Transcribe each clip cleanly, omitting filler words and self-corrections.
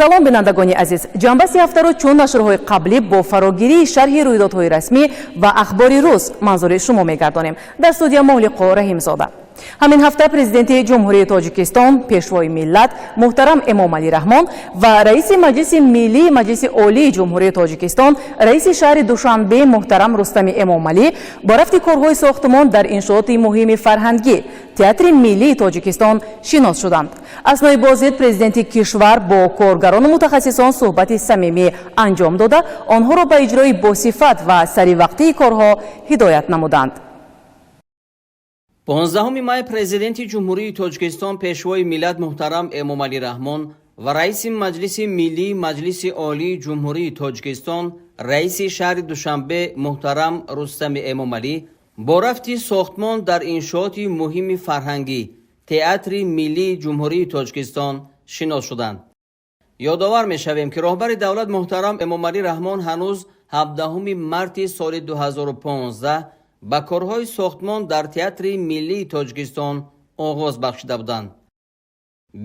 Салом, бинандагони азиз! Ҷанбасти ҳафтаро чун нашрҳои қаблӣ бо фарогирии шарҳи рӯйдодҳои расмӣ ва ахбори рӯз манзури шумо мегардонем. Дар студия Мавлиқо Раҳимзода. Ҳамин ҳафта Президенти Ҷумҳурии Тоҷикистон, Пешвои миллат муҳтарам Эмомалӣ Раҳмон ва Раиси Маҷлиси Миллии Маҷлиси Олии Ҷумҳурии Тоҷикистон, Раиси шаҳри Душанбе муҳтарам Рустами Эмомалӣ бо рафти корҳои сохтмон дар иншооти муҳими фарҳангӣ, Театри миллии Тоҷикистон шинос шуданд. Аснои боздид президенти кишвар бо коргарону мутахассисон суҳбати самимӣ анҷом дода, онҳоро ба иҷрои босифат ва саривақтии корҳо ҳидоят намуданд. 15 май Президенти Ҷумҳурии Тоҷикистон, Пешвои миллат муҳтарам Эмомалӣ Раҳмон ва Раиси Маҷлиси Миллии Маҷлиси Олии Ҷумҳурии Тоҷикистон, Раиси шаҳри Душанбе муҳтарам Рустами Эмомалӣ бо рафти сохтмон дар иншооти муҳими фарҳангӣ, Театри миллии Ҷумҳурии Тоҷикистон шинос шуданд. Ёдовар мешавем, ки роҳбари давлат муҳтарам Эмомалӣ Раҳмон ҳанӯз 17 марти соли 2015 ба корҳои сохтмон дар Театри миллии Тоҷикистон оғоз бахшида буданд.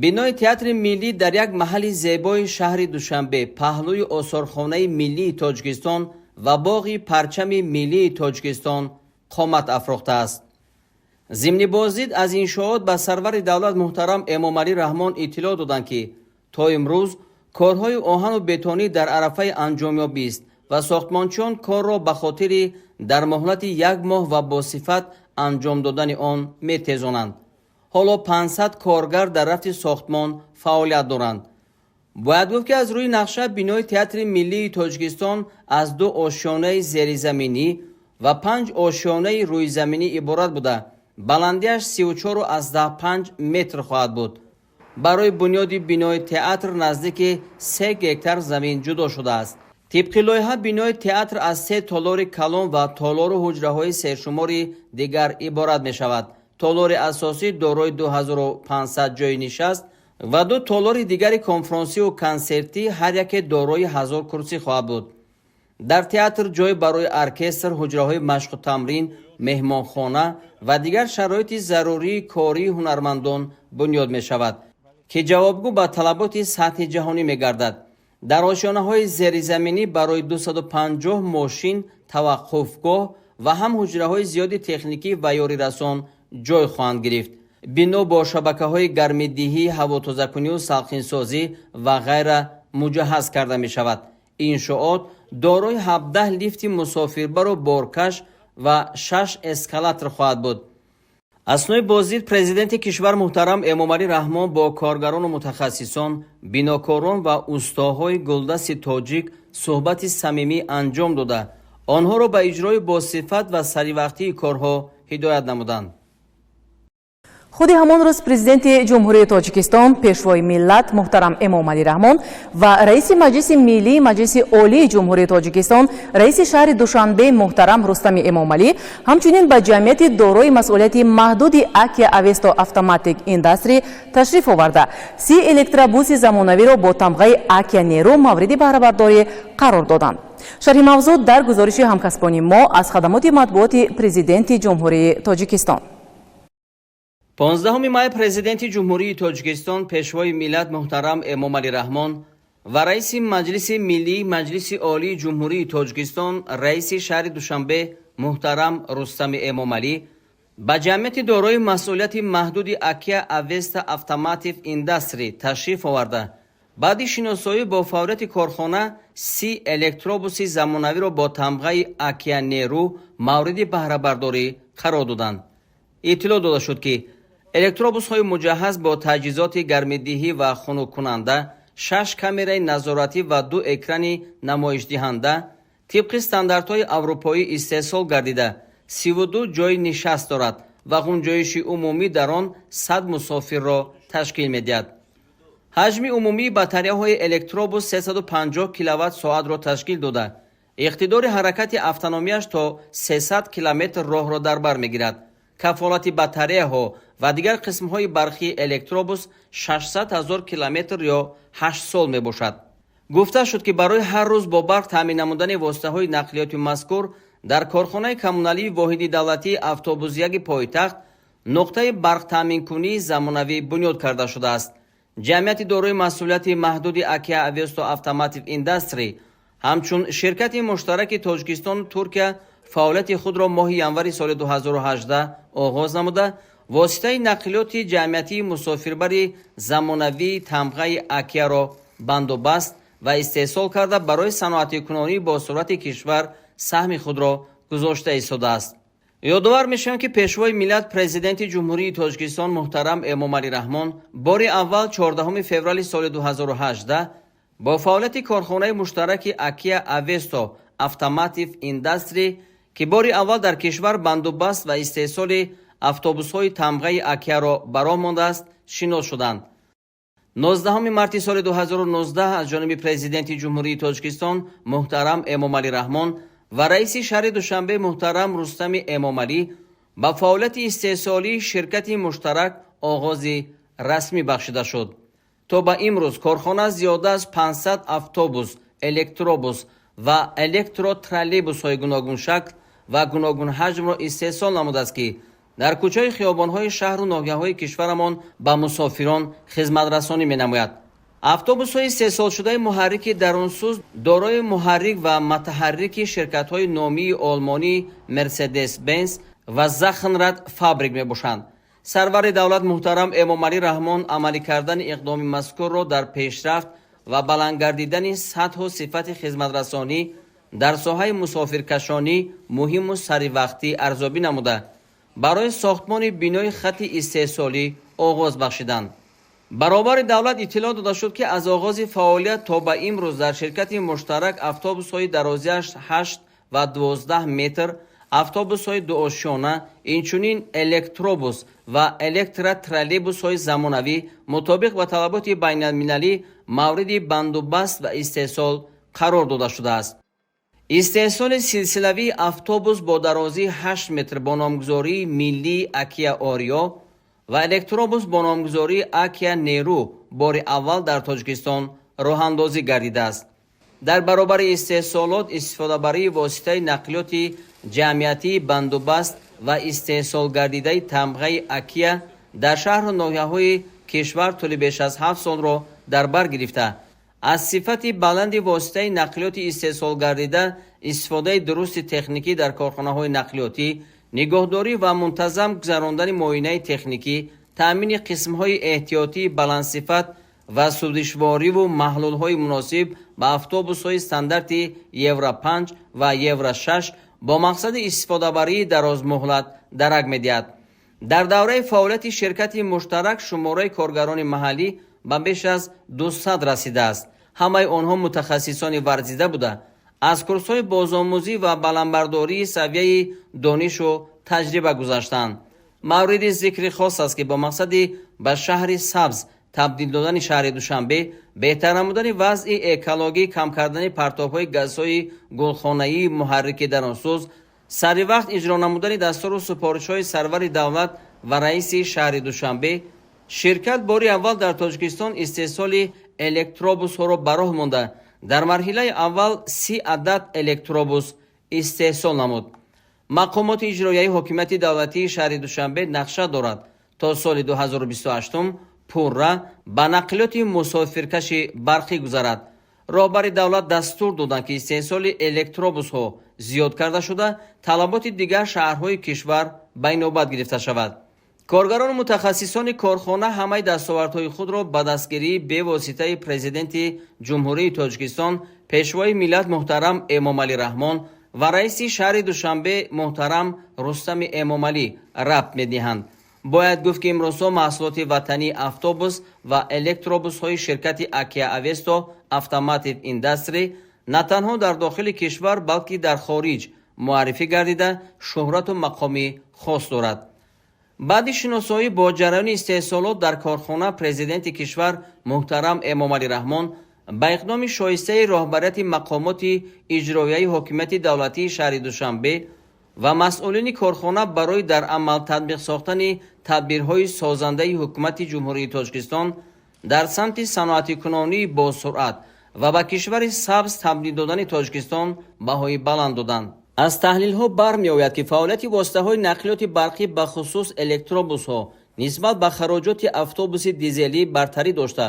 Бинои Театри миллӣ дар як маҳалли зебои шаҳри Душанбе, паҳлӯи Осорхонаи миллии Тоҷикистон ва боғи Парчами миллии Тоҷикистон қомат афрохтааст. Зимни боздид аз иншоот ба сарвари давлат муҳтарам Эмомалӣ Раҳмон иттилоъ доданд, ки то имрӯз корҳои оҳану бетонӣ дар арафаи анҷомёбист ва сохтмончиён корро ба хотири дар муҳлати як моҳ ва босифат анҷом додани он метезонанд. Ҳоло 500 коргар дар рафти сохтмон фаъолият доранд. Бояд гуфт, ки аз рӯи нақша бинои Театри миллии Тоҷикистон аз ду ошёнаи зеризаминӣ ва панҷ ошёнаи рӯизаминӣ иборат буда, баландиаш 34,5 метр хоҳад буд. Барои бунёди бинои театр наздики 3 гектар замин ҷудо шудааст. Тибқи лоиҳа бинои театр аз се толори калон ва толору ҳуҷраҳои сершумори дигар иборат мешавад. Толори асосӣ дорои 2500 ҷойи нишаст ва ду толори дигари конфронсиву консертӣ ҳар яке дорои 1000 курсӣ хоҳад буд. Дар театр ҷой барои оркестр, ҳуҷраҳои машқу тамрин, меҳмонхона ва дигар шароити зарурии кории ҳунармандон бунёд мешавад, ки ҷавобгӯ ба талаботи сатҳи ҷаҳонӣ мегардад. Дар ошёнаҳои зеризаминӣ барои 250 мошин таваққуфгоҳ ва ҳам ҳуҷраҳои зиёди техникӣ ва ёрирасон ҷой хоҳанд гирифт. Бино бо шабакаҳои гармидиҳӣ, ҳавотозакунию салқинсозӣ ва ғайра муҷаҳҳаз карда мешавад. Иншоот дорои 17 лифти мусофирбару боркаш ва шаш эскалатор хоҳад буд. Аснои боздид президенти кишвар муҳтарам Эмомалӣ Раҳмон бо коргарону мутахассисон, бинокорон ва устоҳои гулдасти тоҷик суҳбати самимӣ анҷом дода, онҳоро ба иҷрои босифат ва саривақтии корҳо ҳидоят намуданд. Худи ҳамон рӯз Президенти Ҷумҳурии Тоҷикистон, Пешвои миллат муҳтарам Эмомалӣ Раҳмон ва Раиси Маҷлиси Миллии Маҷлиси Олии Ҷумҳурии Тоҷикистон, Раиси шаҳри Душанбе муҳтарам Рустами Эмомалӣ ҳамчунин ба ҷамъияти дорои масъулияти маҳдуди «Акия Авесто Автоматик Индастри» ташриф оварда, 30 электробуси замонавиро бо тамғаи «Акия Нерӯ» мавриди баҳрабардорӣ қарор доданд. Шарҳи мавзӯъ дар гузориши ҳамкасбони мо аз хадамоти матбуоти Президенти Ҷумҳурии Тоҷикистон. 15 май Президенти Ҷумҳурии Тоҷикистон, Пешвои миллат муҳтарам Эмомалӣ Раҳмон ва Раиси Маҷлиси Миллии Маҷлиси Олии Ҷумҳурии Тоҷикистон, Раиси шаҳри Душанбе муҳтарам Рустами Эмомалӣ ба ҷамъияти дорои масъулияти маҳдуди «Акия Авеста Автоматив Индастри» ташриф оварда, баъди шиносоӣ бо фаъолияти корхона 30 электробуси замонавиро бо тамғаи «Акия Нерӯ» мавриди баҳрабардорӣ қарор доданд. Иттилоъ дода шуд, ки электробусҳои муҷаҳҳаз бо таҷҳизоти гармидиҳӣ ва хунуккунанда, шаш камераи назоратӣ ва ду экрани намоишдиҳанда тибқи стандартҳои аврупоӣ истеҳсол гардида, 32 ҷойи нишаст дорад ва ғунҷоиши умумӣ дар он 100 мусофирро ташкил медиҳад. Ҳаҷми умумии батареяҳои электробус 350 киловатт соатро ташкил дода. Иқтидори ҳаракати автономияш то 300 километр роҳро дар бар мегирад. Кафолати батареяҳо ва дигар қисмҳои барқии электробус 600 ҳазор километр ё 8 сол мебошад. Гуфта шуд, ки барои ҳар рӯз бо барқ таъмин намудани воситаҳои нақлиёти мазкур дар корхонаи коммуналии воҳиди давлатии автобусяги пойтахт нуқтаи барқтаъминкунии замонавӣ бунёд карда шудааст. Ҷамъияти дорои масъулияти маҳдуди Акия Авесто Автоматив Индастри ҳамчун ширкати муштараки Тоҷикистону Туркия фаъолияти худро моҳи январи соли 2018 оғоз намуда, воситаи нақлиёти ҷамъиятии мусофирбари замонавии тамғаи Акияро бандубаст ва истеҳсол карда, барои саноатикунонии босуръати кишвар саҳми худро гузошта истодааст. Ёдовар мешавем, ки Пешвои миллат, Президенти Ҷумҳурии Тоҷикистон муҳтарам Эмомалӣ Раҳмон бори аввал 14 феврали соли 2018 бо фаъолияти корхонаи муштараки Акия Авесто Автоматив Индастри, ки бори аввал дар кишвар бандубаст ва истеҳсоли автобусҳои тамғаи Акияро ба роҳ мондааст, шинос шуданд. 19 марти соли 2019 аз ҷониби Президенти Ҷумҳурии Тоҷикистон муҳтарам Эмомалӣ Раҳмон ва раиси шаҳри Душанбе муҳтарам Рустами Эмомалӣ ба фаъолияти истеҳсолии ширкати муштарак оғози расмӣ бахшида шуд. То ба имрӯз корхона зиёда аз 500 автобус, электробус ва электротроллейбусҳои гуногуншакл ва гуногунҳаҷмро истеҳсол намудааст, ки дар кӯчаи хиёбонҳои шаҳру ноҳияҳои кишварамон ба мусофирон хизматрасонӣ менамояд. Автобусҳои истеҳсолшудаи муҳаррики дарунсӯз дорои муҳаррик ва мутаҳаррики ширкатҳои номии олмонӣ Мерседес Бенс ва Захнрад Фабрик мебошанд. Сарвари давлат муҳтарам Эмомалӣ Раҳмон амалӣ кардани иқдоми мазкурро дар пешрафт ва баланд гардидани сатҳу сифати хизматрасонӣ дар соҳаи мусофиркашонӣ муҳиму саривақтӣ арзёбӣ намуда, барои сохтмони бинои хати истеҳсолӣ оғоз бахшиданд. Ба роҳбари давлат иттилоъ дода шуд, ки аз оғози фаъолият то ба имрӯз дар ширкати муштарак автобусҳои дарозиаш 8 ва 12 метр, автобусҳои дуошёна, инчунин электробус ва электротроллейбусҳои замонавӣ мутобиқ ба талаботи байналмилалӣ мавриди бандубаст ва истеҳсол қарор дода шудааст. Истеҳсоли силсилавии автобус бо дарозии 8 метр бо номгузории миллии Акия Ориё ва электробус бо номгузории Акия Нерӯ бори аввал дар Тоҷикистон роҳандозӣ гардидааст. Дар баробари истеҳсолот, истифодабарии воситаи нақлиёти ҷамъиятии бандубаст ва истеҳсолгардидаи тамғаи Акия дар шаҳру ноҳияҳои кишвар тӯли беш аз 7 солро дар бар гирифта, аз сифати баланди воситаи нақлиёти истеҳсолгардида, истифодаи дурусти техникӣ дар корхонаҳои нақлиётӣ, нигоҳдорӣ ва мунтазам гузарондани муоинаи техникӣ, таъмини қисмҳои эҳтиётии баландсифат ва сӯзишвориву маҳлулҳои муносиб ба автобусҳои стандарти Евро 5 ва Евро 6 бо мақсади истифодабарии дарозмуҳлат дарак медиҳад. Дар давраи фаъолияти ширкати муштарак шумораи коргарони маҳаллӣ ба беш аз 200 расидааст. Ҳамаи онҳо мутахассисони варзида буда, аз курсҳои бозомӯзӣ ва баландбардории савияи донишу таҷриба гузаштанд. Мавриди зикри хос аст, ки бо мақсади ба шаҳри сабз табдил додани шаҳри Душанбе, беҳтар намудани вазъи экологӣ, кам кардани партобҳои газҳои гулхонаии муҳаррики дарунсӯз, саривақт иҷро намудани дастуру супоришҳои сарвари давлат ва раиси шаҳри Душанбе, ширкат бори аввал дар Тоҷикистон истеҳсоли электробусҳоро ба роҳ монда, дар марҳилаи аввал 30 адад электробус истеҳсол намуд. Мақомоти иҷроияи ҳокимияти давлатии шаҳри Душанбе нақша дорад, то соли 2028 пурра ба нақлиёти мусофиркаши барқӣ гузарад. Роҳбари давлат дастур доданд, ки истеҳсоли электробусҳо зиёд карда шуда, талаботи дигар шаҳрҳои кишвар ба инобат гирифта шавад. Коргарону мутахассисони корхона ҳамаи дастовардҳои худро ба дастгирии бевоситаи Президенти Ҷумҳурии Тоҷикистон, Пешвои миллат муҳтарам Эмомалӣ Раҳмон ва раиси шаҳри Душанбе муҳтарам Рустами Эмомалӣ рабт медиҳанд. Бояд гуфт, ки имрӯзҳо маҳсулоти ватании автобус ва электробусҳои ширкати Акия Авесто Автоматив Индастри на танҳо дар дохили кишвар, балки дар хориҷ муаррифӣ гардида, шӯҳрату мақоми хос дорад. Баъди шиносоӣ бо ҷараёни истеҳсолот дар корхона, Президенти кишвар муҳтарам Эмомалӣ Раҳмон Ба иқдоми шоистаи роҳбарияти мақомоти иҷроияи ҳокимияти давлатии шаҳри Душанбе ва масъулини корхона барои дар амал татбиқ сохтани тадбирҳои созандаи Ҳукумати Ҷумҳурии Тоҷикистон дар самти саноатикунонии босуръат ва ба кишвари сабз табдил додани Тоҷикистон баҳои баланд доданд. Аз таҳлилҳо бармеояд, ки фаъолияти воситаҳои нақлиёти барқӣ, бахусус электробусҳо, нисбат ба хароҷоти автобуси дизелӣ бартарӣ дошта,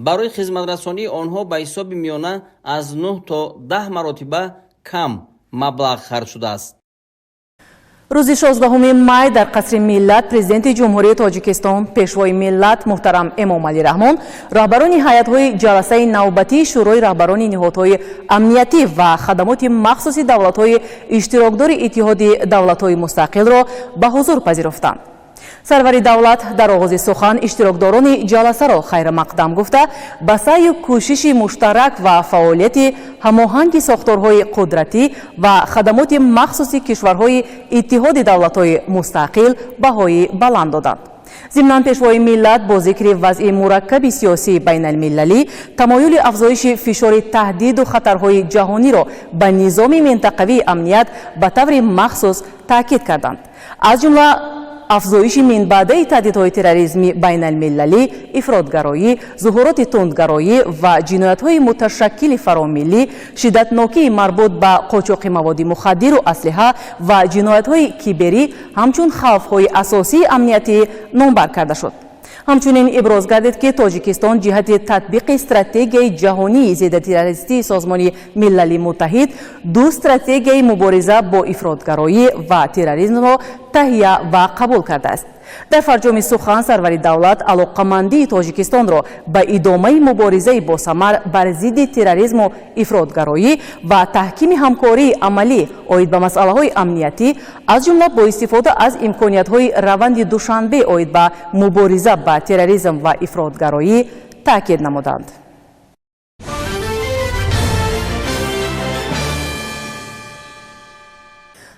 барои хизматрасонии онҳо ба ҳисоби миёна аз 9 то 10 маротиба кам маблағ харҷ шудааст. Рӯзи 16 май дар Қасри Миллат Президенти Ҷумҳурии Тоҷикистон, Пешвои миллат муҳтарам Эмомалӣ Раҳмон роҳбарони ҳайатҳои ҷаласаи навбатии Шӯрои роҳбарони ниҳодҳои амниятӣ ва хадамоти махсуси давлатҳои иштирокдори Иттиҳоди Давлатҳои Мустақилро ба ҳузур пазируфтанд. Сарвари давлат дар оғози сухан иштирокдорони ҷаласаро хайрмақдам гуфта, ба саъю кӯшиши муштарак ва фаъолияти ҳамоҳанги сохторҳои қудратӣ ва хадамоти махсуси кишварҳои Иттиҳоди Давлатҳои Мустақил баҳои баланд доданд. Зимнан, Пешвои миллат бо зикри вазъи мураккаби сиёсии байналмилалӣ, тамоюли афзоиши фишори таҳдиду хатарҳои ҷаҳониро ба низоми минтақавии амният ба таври махсус таъкид карданд. Аз ҷумла афзоиши минбаъдаи таҳдидҳои терроризми байналмилалӣ, ифротгароӣ, зуҳуроти тундгароӣ ва ҷиноятҳои муташаккили фаромиллӣ, шиддатнокии марбут ба қочоқи маводи мухаддиру аслиҳа ва ҷиноятҳои киберӣ ҳамчун хавфҳои асосии амниятӣ номбар карда шуд. Ҳамчунин иброз гардид, ки Тоҷикистон ҷиҳати татбиқи стратегияи ҷаҳонии зидди Созмони Милали Муттаҳид ду стратегияи мубориза бо ифротгароӣ ва терроризмро таҳия ва қабул кардааст. Дар фарҷоми сухан сарвари давлат алоқамандии Тоҷикистонро ба идомаи муборизаи босамар бар зидди терроризму ифротгароӣ ва таҳкими ҳамкории амалӣ оид ба масъалаҳои амниятӣ, аз ҷумла бо истифода аз имкониятҳои раванди Душанбе оид ба мубориза ба терроризм ва ифротгароӣ таъкид намуданд.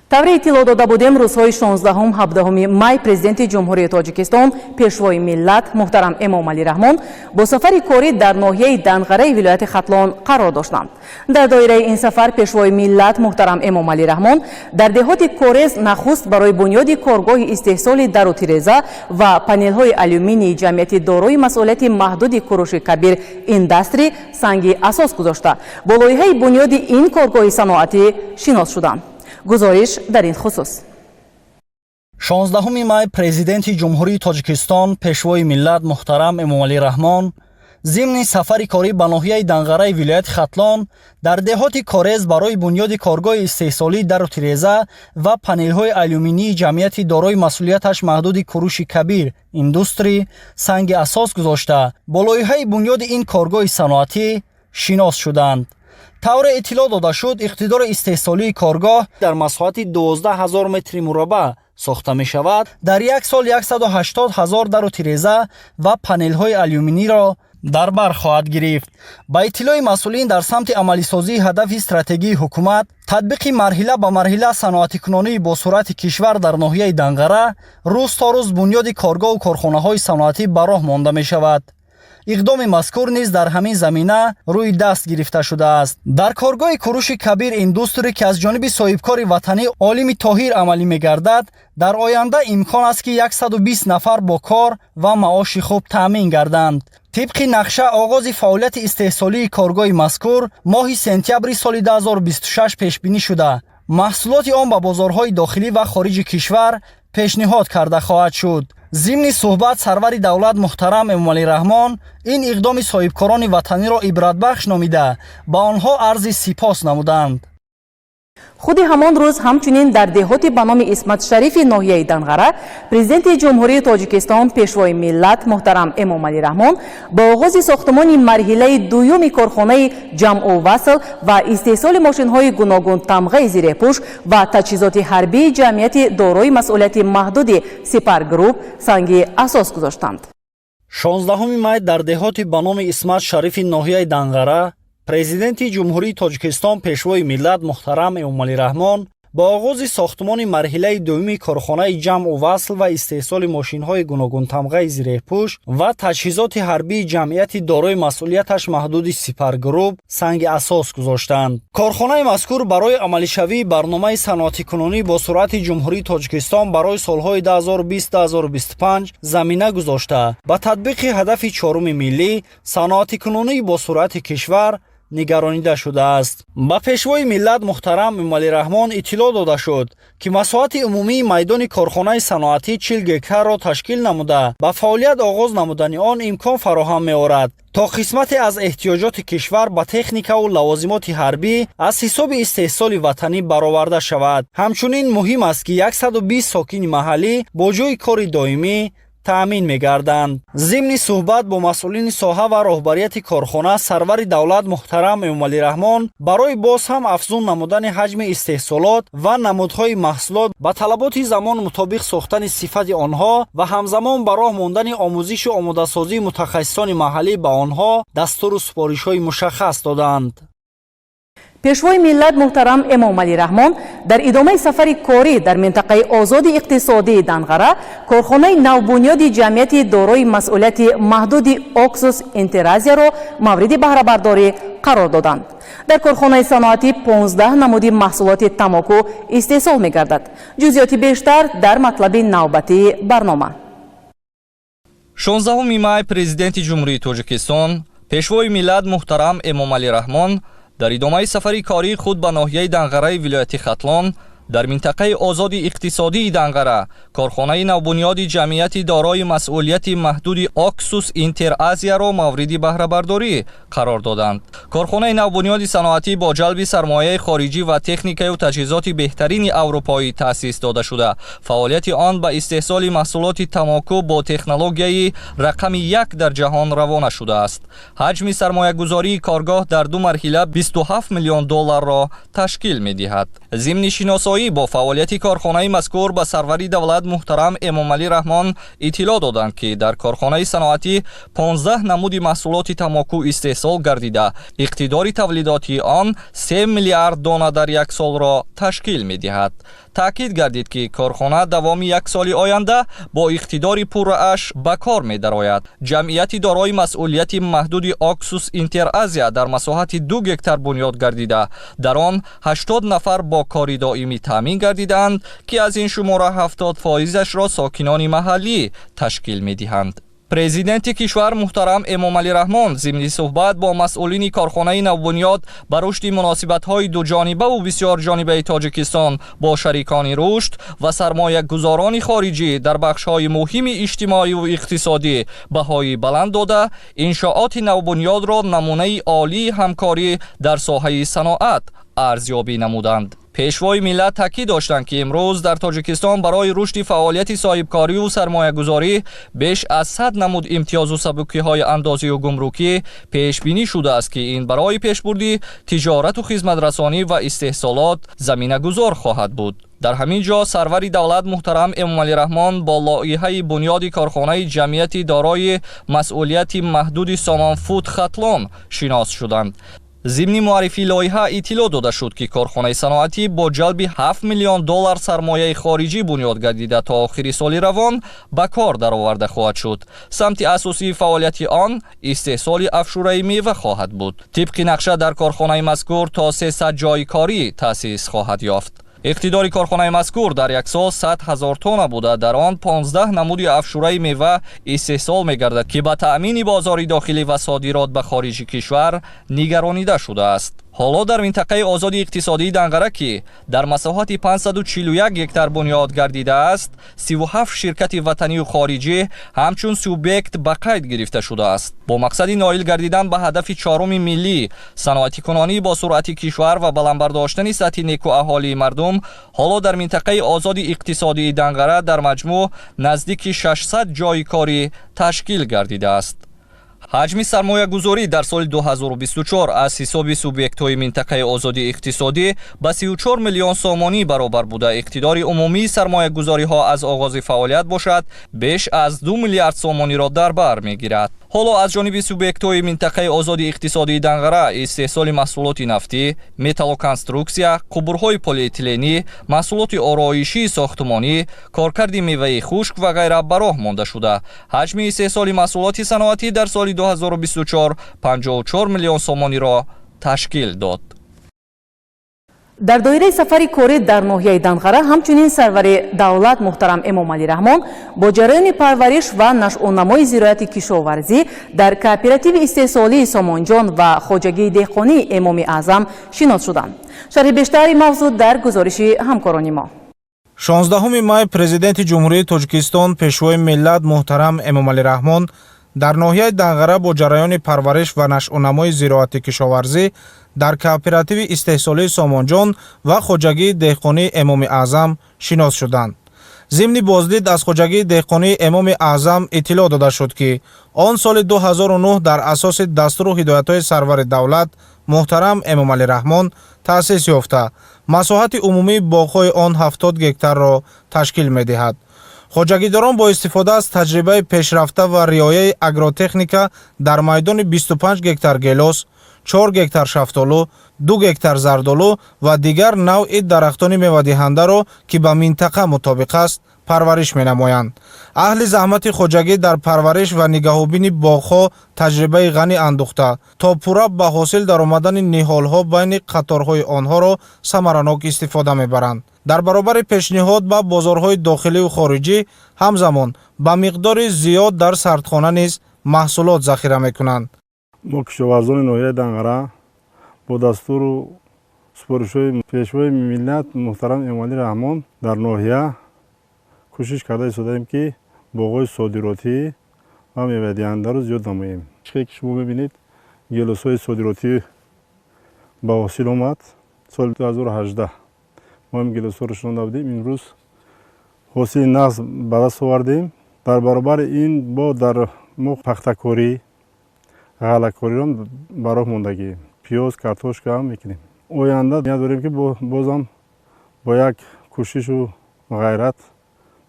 Тавре иттилоъ дода будем, рӯзҳои 16-17 май Президенти Ҷумҳурии Тоҷикистон, Пешвои миллат муҳтарам Эмомалӣ Раҳмон бо сафари корӣ дар ноҳияи Данғараи вилояти Хатлон қарор доштанд. Дар доираи ин сафар Пешвои миллат муҳтарам Эмомалӣ Раҳмон дар деҳоти Корез нахуст барои бунёди коргоҳи истеҳсоли дару тиреза ва панелҳои алюминии ҷамъияти дорои масъулияти маҳдуди Куруши Кабир Индастри санги асос гузошта, бо лоиҳаи бунёди ин коргоҳи саноатӣ шинос шуданд. Гузориш дар ин хусус. 16 май Президенти Ҷумҳурии Тоҷикистон, Пешвои миллат муҳтарам Эмомалӣ Раҳмон зимни сафари корӣ ба ноҳияи Данғараи вилояти Хатлон дар деҳоти Корез барои бунёди коргоҳи истеҳсолии дару тиреза ва панелҳои алюминии ҷамъияти дорои масъулияташ маҳдуди Куруши Кабир Индустрӣ санги асос гузошта, бо лоиҳаи бунёди ин коргоҳи саноатӣ шинос шуданд. Тавре иттилоъ дода шуд, иқтидори истеҳсолии коргоҳ дар масоҳати 12 ҳазор метри мураббаъ сохта мешавад. Дар як сол 180 ҳазор дару тиреза ва панелҳои алюминиро дар бар хоҳад гирифт. Ба иттилои масъулин, дар самти амалисозии ҳадафи стратегии ҳукумат, татбиқи марҳила ба марҳила саноатикунонии босуръати кишвар, дар ноҳияи Данғара рӯз то рӯз бунёди коргоҳу корхонаҳои саноатӣ ба роҳ монда мешавад. Иқдоми мазкур низ дар ҳамин замина рӯи даст гирифта шудааст. Дар коргоҳи Куруши Кабир Индустрӣ, ки аз ҷониби соҳибкори ватанӣ Олими Тоҳир амалӣ мегардад, дар оянда имкон аст, ки 120 нафар бо кор ва маоши хуб таъмин гарданд. Тибқи нақша, оғози фаъолияти истеҳсолии коргоҳи мазкур моҳи сентябри соли 2026 пешбинӣ шуда, маҳсулоти он ба бозорҳои дохилӣ ва хориҷи кишвар пешниҳод карда хоҳад шуд. Зимни суҳбат сарвари давлат муҳтарам Эмомалӣ Раҳмон ин иқдоми соҳибкорони ватаниро ибратбахш номида, ба онҳо арзи сипос намуданд. Худи ҳамон рӯз ҳамчунин дар деҳоти ба номи Исмат Шарифи ноҳияи Данғара Президенти Ҷумҳурии Тоҷикистон, Пешвои миллат муҳтарам Эмомалӣ Раҳмон ба оғози сохтумони марҳилаи дуюми корхонаи ҷамъу васл ва истеҳсоли мошинҳои гуногунтамғаи зиреҳпӯш ва таҷҳизоти ҳарбии ҷамъияти дорои масъулияти маҳдуди Сипар Груп санги асос гузоштанд. 16 май дар деҳоти ба номи Исмат Шарифи ноҳияи Данғара Президенти Ҷумҳурии Тоҷикистон, Пешвои миллат муҳтарам Эмомалӣ Раҳмон Бо оғози сохтмони марҳилаи дуюми корхонаи ҷамъу васл ва истеҳсоли мошинҳои гуногунтамғаи зиреҳпӯш ва таҷҳизоти ҳарбии ҷамъияти дорои масъулияташ маҳдуди Сипар Груп санги асос гузоштанд. Корхонаи мазкур барои амалишавии барномаи саноатикунонӣ бо суръати Ҷумҳурии Тоҷикистон барои солҳои 2020-2025 замина гузошта, ба татбиқи ҳадафи чоруми миллӣ, саноатикунонии бо суръати кишвар, нигаронида шудааст. Ба Пешвои миллат муҳтарам Эмомалӣ Раҳмон иттилоъ дода шуд, ки масоҳати умумии майдони корхонаи саноатӣ 40 гектарро ташкил намуда, ба фаъолият оғоз намудани он имкон фароҳам меорад, то қисмате аз эҳтиёҷоти кишвар ба техникаву лавозимоти ҳарбӣ аз ҳисоби истеҳсоли ватанӣ бароварда шавад. Ҳамчунин муҳим аст, ки 120 сокини маҳаллӣ бо ҷойи кори доимӣ таъмин мегарданд. Зимни суҳбат бо масъулини соҳа ва роҳбарияти корхона, сарвари давлат муҳтарам Эмомалӣ Раҳмон барои боз ҳам афзун намудани ҳаҷми истеҳсолот ва намудҳои маҳсулот, ба талаботи замон мутобиқ сохтани сифати онҳо ва ҳамзамон ба роҳ мондани омӯзишу омодасозии мутахассисони маҳаллӣ ба онҳо дастуру супоришҳои мушаххас доданд. Пешвои миллат муҳтарам Эмомалӣ Раҳмон дар идомаи сафари корӣ дар минтақаи озоди иқтисодии Данғара корхонаи навбунёди ҷамъияти дорои масъулияти маҳдуди Оксус Интеразияро мавриди баҳрабардорӣ қарор доданд. Дар корхонаи саноатӣ 15 намуди маҳсулоти тамоку истеҳсол мегардад. Ҷузъиёти бештар дар матлаби навбатии барнома. 16 май Президенти Ҷумҳурии Тоҷикистон, Пешвои миллат муҳтарам Эмомалӣ Раҳмон дар идомаи сафари кории худ ба ноҳияи Данғараи вилояти Хатлон дар минтақаи озоди иқтисодии Данғара корхонаи навбунёди ҷамъияти дорои масъулияти маҳдуди Оксус Интеразияро мавриди баҳрабардорӣ қарор доданд. Корхонаи навбунёди саноатӣ бо ҷалби сармояи хориҷӣ ва техникаю таҷҳизоти беҳтарини аврупоӣ таъсис дода шуда, фаъолияти он ба истеҳсоли маҳсулоти тамоку бо технологияи рақами як дар ҷаҳон равона шудааст. Ҳаҷми сармоягузории коргоҳ дар ду марҳила 27 миллион долларро ташкил медиҳад. Зимни шиносоӣ бо фаъолияти корхонаи мазкур ба сарвари давлат муҳтарам Эмомалӣ Раҳмон иттилоъ доданд, ки дар корхонаи саноатӣ 15 намуди маҳсулоти тамоку истеҳсол гардида, иқтидори тавлидотии он 3 миллиард дона дар як солро ташкил медиҳад. Таъкид гардид, ки корхона давоми як соли оянда бо иқтидори пуррааш ба кор медарояд. Ҷамъияти дорои масъулияти маҳдуди Оксус Интеразия дар масоҳати 2 гектар бунёд гардида, дар он 80 нафар бо кори доимӣ таъмин гардидаанд, ки аз ин шумора 70 фоизашро сокинони маҳаллӣ ташкил медиҳанд. Президенти кишвар муҳтарам Эмомалӣ Раҳмон зимни суҳбат бо масъулини корхонаи навбунёд ба рушди муносибатҳои дуҷонибаву бисёрҷонибаи Тоҷикистон бо шарикони рушд ва сармоягузорони хориҷӣ дар бахшҳои муҳими иҷтимоиву иқтисодӣ баҳои баланд дода, иншооти навбунёдро намунаи олии ҳамкорӣ дар соҳаи саноат арзёбӣ намуданд. Пешвои миллат таъкид доштанд, ки имрӯз дар Тоҷикистон барои рушди фаъолияти соҳибкориву сармоягузорӣ беш аз 100 намуд имтиёзу сабукиҳои андозию гумрукӣ пешбинӣ шудааст, ки ин барои пешбурди тиҷорату хизматрасонӣ ва истеҳсолот заминагузор хоҳад буд. Дар ҳамин ҷо сарвари давлат муҳтарам Эмомалӣ Раҳмон бо лоиҳаи бунёди корхонаи ҷамъияти дорои масъулияти маҳдуди Сомонфуд Хатлон шинос шуданд. Зимни муаррифии лоиҳа иттилоъ дода шуд, ки корхонаи саноатӣ бо ҷалби 7 миллион доллар сармояи хориҷӣ бунёд гардида, то охири соли равон ба кор дароварда хоҳад шуд. Самти асосии фаъолияти он истеҳсоли афшураи мева хоҳад буд. Тибқи нақша, дар корхонаи мазкур то 300 ҷойи корӣ таъсис хоҳад ёфт. Иқтидори корхонаи мазкур дар як сол 100 ҳазор тонна буда, дар он 15 намуди афшураи мева истеҳсол мегардад, ки ба таъмини бозори дохилӣ ва содирот ба хориҷи кишвар нигаронида шудааст. Ҳоло дар минтақаи озоди иқтисодии Данғара, ки дар масоҳати 541 гектар бунёд гардидааст, 37 ширкати ватанию хориҷӣ ҳамчун субъект ба қайд гирифта шудааст. Бо мақсади ноил гардидан ба ҳадафи чоруми миллӣ, саноатикунонӣ бо суръати кишвар ва баландбардоштани сатҳи некуаҳолии мардум, ҳоло дар минтақаи озоди иқтисодии Данғара дар маҷмӯъ наздики 600 ҷойи корӣ ташкил гардидааст. Ҳаҷми сармоягузорӣ дар соли 2024 аз ҳисоби субъектҳои минтақаи озоди иқтисодӣ ба 34 миллион сомонӣ баробар буда, иқтидори умумии сармоягузориҳо аз оғози фаъолият бошад, беш аз 2 миллиард сомониро дар бар мегирад. Ҳоло аз ҷониби субъектҳои минтақаи озоди иқтисодии Данғара истеҳсоли маҳсулоти нафтӣ, металлоконструксия, қубурҳои полиэтиленӣ, маҳсулоти ороишии сохтмонӣ, коркарди меваи хушк ва ғайра ба роҳ монда шуда, ҳаҷми истеҳсоли маҳсулоти саноатӣ дар соли 2024 54 миллион сомониро ташкил дод. Дар доираи сафари корӣ дар ноҳияи Данғара ҳамчунин сарвари давлат муҳтарам Эмомалӣ Раҳмон бо ҷараёни парвариш ва нашъунамои зироати кишоварзӣ дар кооперативи истеҳсолии Сомонҷон ва хоҷагии деҳқонии Эмоми Аъзам шинос шуданд. Шарҳи бештари мавзӯъ дар гузориши ҳамкорони мо. 16 май Президенти Ҷумҳурии Тоҷикистон, Пешвои миллат муҳтарам Эмомалӣ Раҳмон дар ноҳияи Данғара бо ҷараёни парвариш ва нашъунамои зироати кишоварзӣ дар кооперативи истеҳсолии Сомонҷон ва хоҷагии деҳқонии Эмоми Аъзам шинос шуданд. Зимни боздид аз хоҷагии деҳқонии Эмоми Аъзам иттилоъ дода шуд, ки он соли 2009 дар асоси дастуру ҳидоятҳои сарвари давлат муҳтарам Эмомалӣ Раҳмон таъсис ёфта, масоҳати умумии боғҳои он 70 гектарро ташкил медиҳад. Хоҷагидорон бо истифода аз таҷрибаи пешрафта ва риояи агротехника дар майдони 25 гектар гелос, 4 гектар шафтолу, 2 гектар зардолу ва дигар навъи дарахтони мевадиҳандаро, ки ба минтақа мутобиқ аст, парвариш менамоянд. Аҳли заҳмати хоҷагӣ дар парвариш ва нигаҳубини боғҳо таҷрибаи ғанӣ андӯхта, то пурра ба ҳосил даромадани ниҳолҳо байни қаторҳои онҳоро самаранок истифода мебаранд. Дар баробари пешниҳод ба бозорҳои дохиливу хориҷӣ, ҳамзамон ба миқдори зиёд дар сардхона низ маҳсулот захира мекунанд. Мо, кишоварзони ноҳияи Данғара, бо дастуру супоришҳои Пешвои миллат муҳтарам Эмомалӣ Раҳмон дар ноҳия кӯшиш карда истодаем, ки боғҳои содиротӣ ва мевадиҳандаро зиёд намоем. Чихе ки шумо мебинед, гелосҳои содиротӣ ба ҳосил омад. Соли 2018 мо ин гелосҳоро шинонда будем, имрӯз ҳосили нағз ба даст овардем. Дар баробари ин бо дар мо пахтакорӣ, ғаллакориро ба роҳ мондагием, пиёз, картошка ҳам мекунем. Оянда ният дорем, ки бозам бо як кӯшишу ғайрат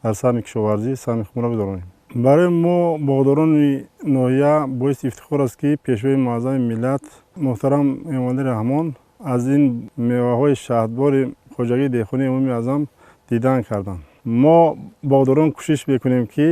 дар саҳми кишоварзӣ саҳми худро бидоронем. Барои мо, боғдорони ноҳия, боиси ифтихор аст, ки Пешвои муаззами миллат муҳтарам Эмомалӣ Раҳмон аз ин меваҳои шаҳдбори хоҷагии деҳқонии Эмоми Аъзам дидан карданд. Мо, боғдорон, кӯшиш мекунем, ки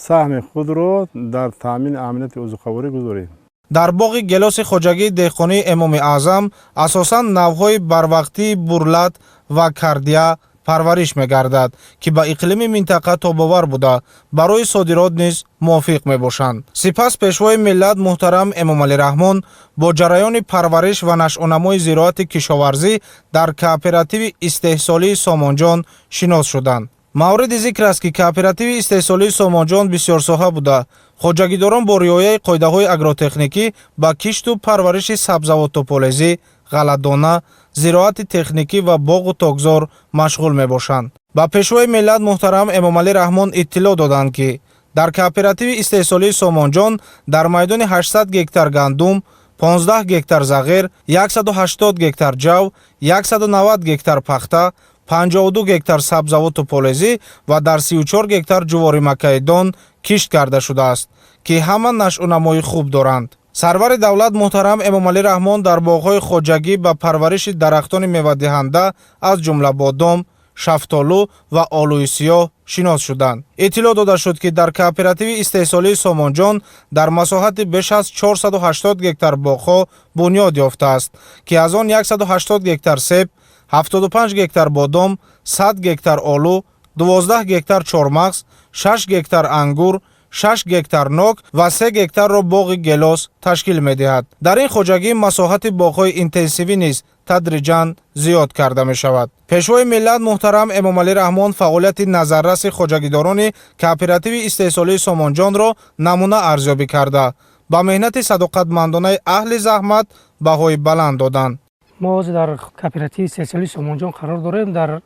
саҳми худро дар таъмини амнияти озуқаворӣ гузорем. Дар боғи гелоси хоҷагии деҳқонии Эмоми Аъзам асосан навъҳои барвақтии Бурлат ва Кардия парвариш мегардад, ки ба иқлими минтақа тобовар буда, барои содирот низ мувофиқ мебошанд. Сипас Пешвои миллат муҳтарам Эмомалӣ Раҳмон бо ҷараёни парвариш ва нашъунамои зироати кишоварзӣ дар кооперативи истеҳсолии Сомонҷон шинос шуданд. Мавриди зикр аст, ки кооперативи истеҳсолии Сомонҷон бисёрсоҳа буда, хоҷагидорон бо риояи қоидаҳои агротехникӣ ба кишту парвариши сабзавоту полезӣ, ғалладона, зироати техникӣ ва боғу токзор машғул мебошанд. Ба Пешвои миллат муҳтарам Эмомалӣ Раҳмон иттилоъ доданд, ки дар кооперативи истеҳсолии Сомонҷон дар майдони 800 гектар гандум, 15 гектар зағир, 180 гектар ҷав, 190 гектар пахта, 52 гектар сабзавоту полезӣ ва дар 34 гектар ҷуворимакаи дон кишт карда шудааст, ки ҳама нашъунамои хуб доранд. Сарвари давлат муҳтарам Эмомалӣ Раҳмон дар боғҳои хоҷагӣ ба парвариши дарахтони мевадиҳанда, аз ҷумла бодом, шафтолу ва олӯи сиёҳ шинос шуданд. Иттилоъ дода шуд, ки дар кооперативи истеҳсолии Сомонҷон дар масоҳати беш аз 480 гектар боғҳо бунёд ёфтааст, ки аз он 180 гектар себ, 75 гектар бодом, 100 гектар олу, 12 гектар чормағз, 6 гектар ангур, 6 гектар нок ва 3 гектарро боғи гелос ташкил медиҳад. Дар ин хоҷагӣ масоҳати боғҳои интенсивӣ низ тадриҷан зиёд карда мешавад. Пешвои миллат муҳтарам Эмомалӣ Раҳмон фаъолияти назарраси хоҷагидорони кооперативи истеҳсолии Сомонҷонро намуна арзёбӣ карда, ба меҳнати садоқатмандонаи аҳли заҳмат баҳои баланд доданд. Мо ҳозир дар кооперативи истеҳсолии Сомонҷон қарор дорем. Дар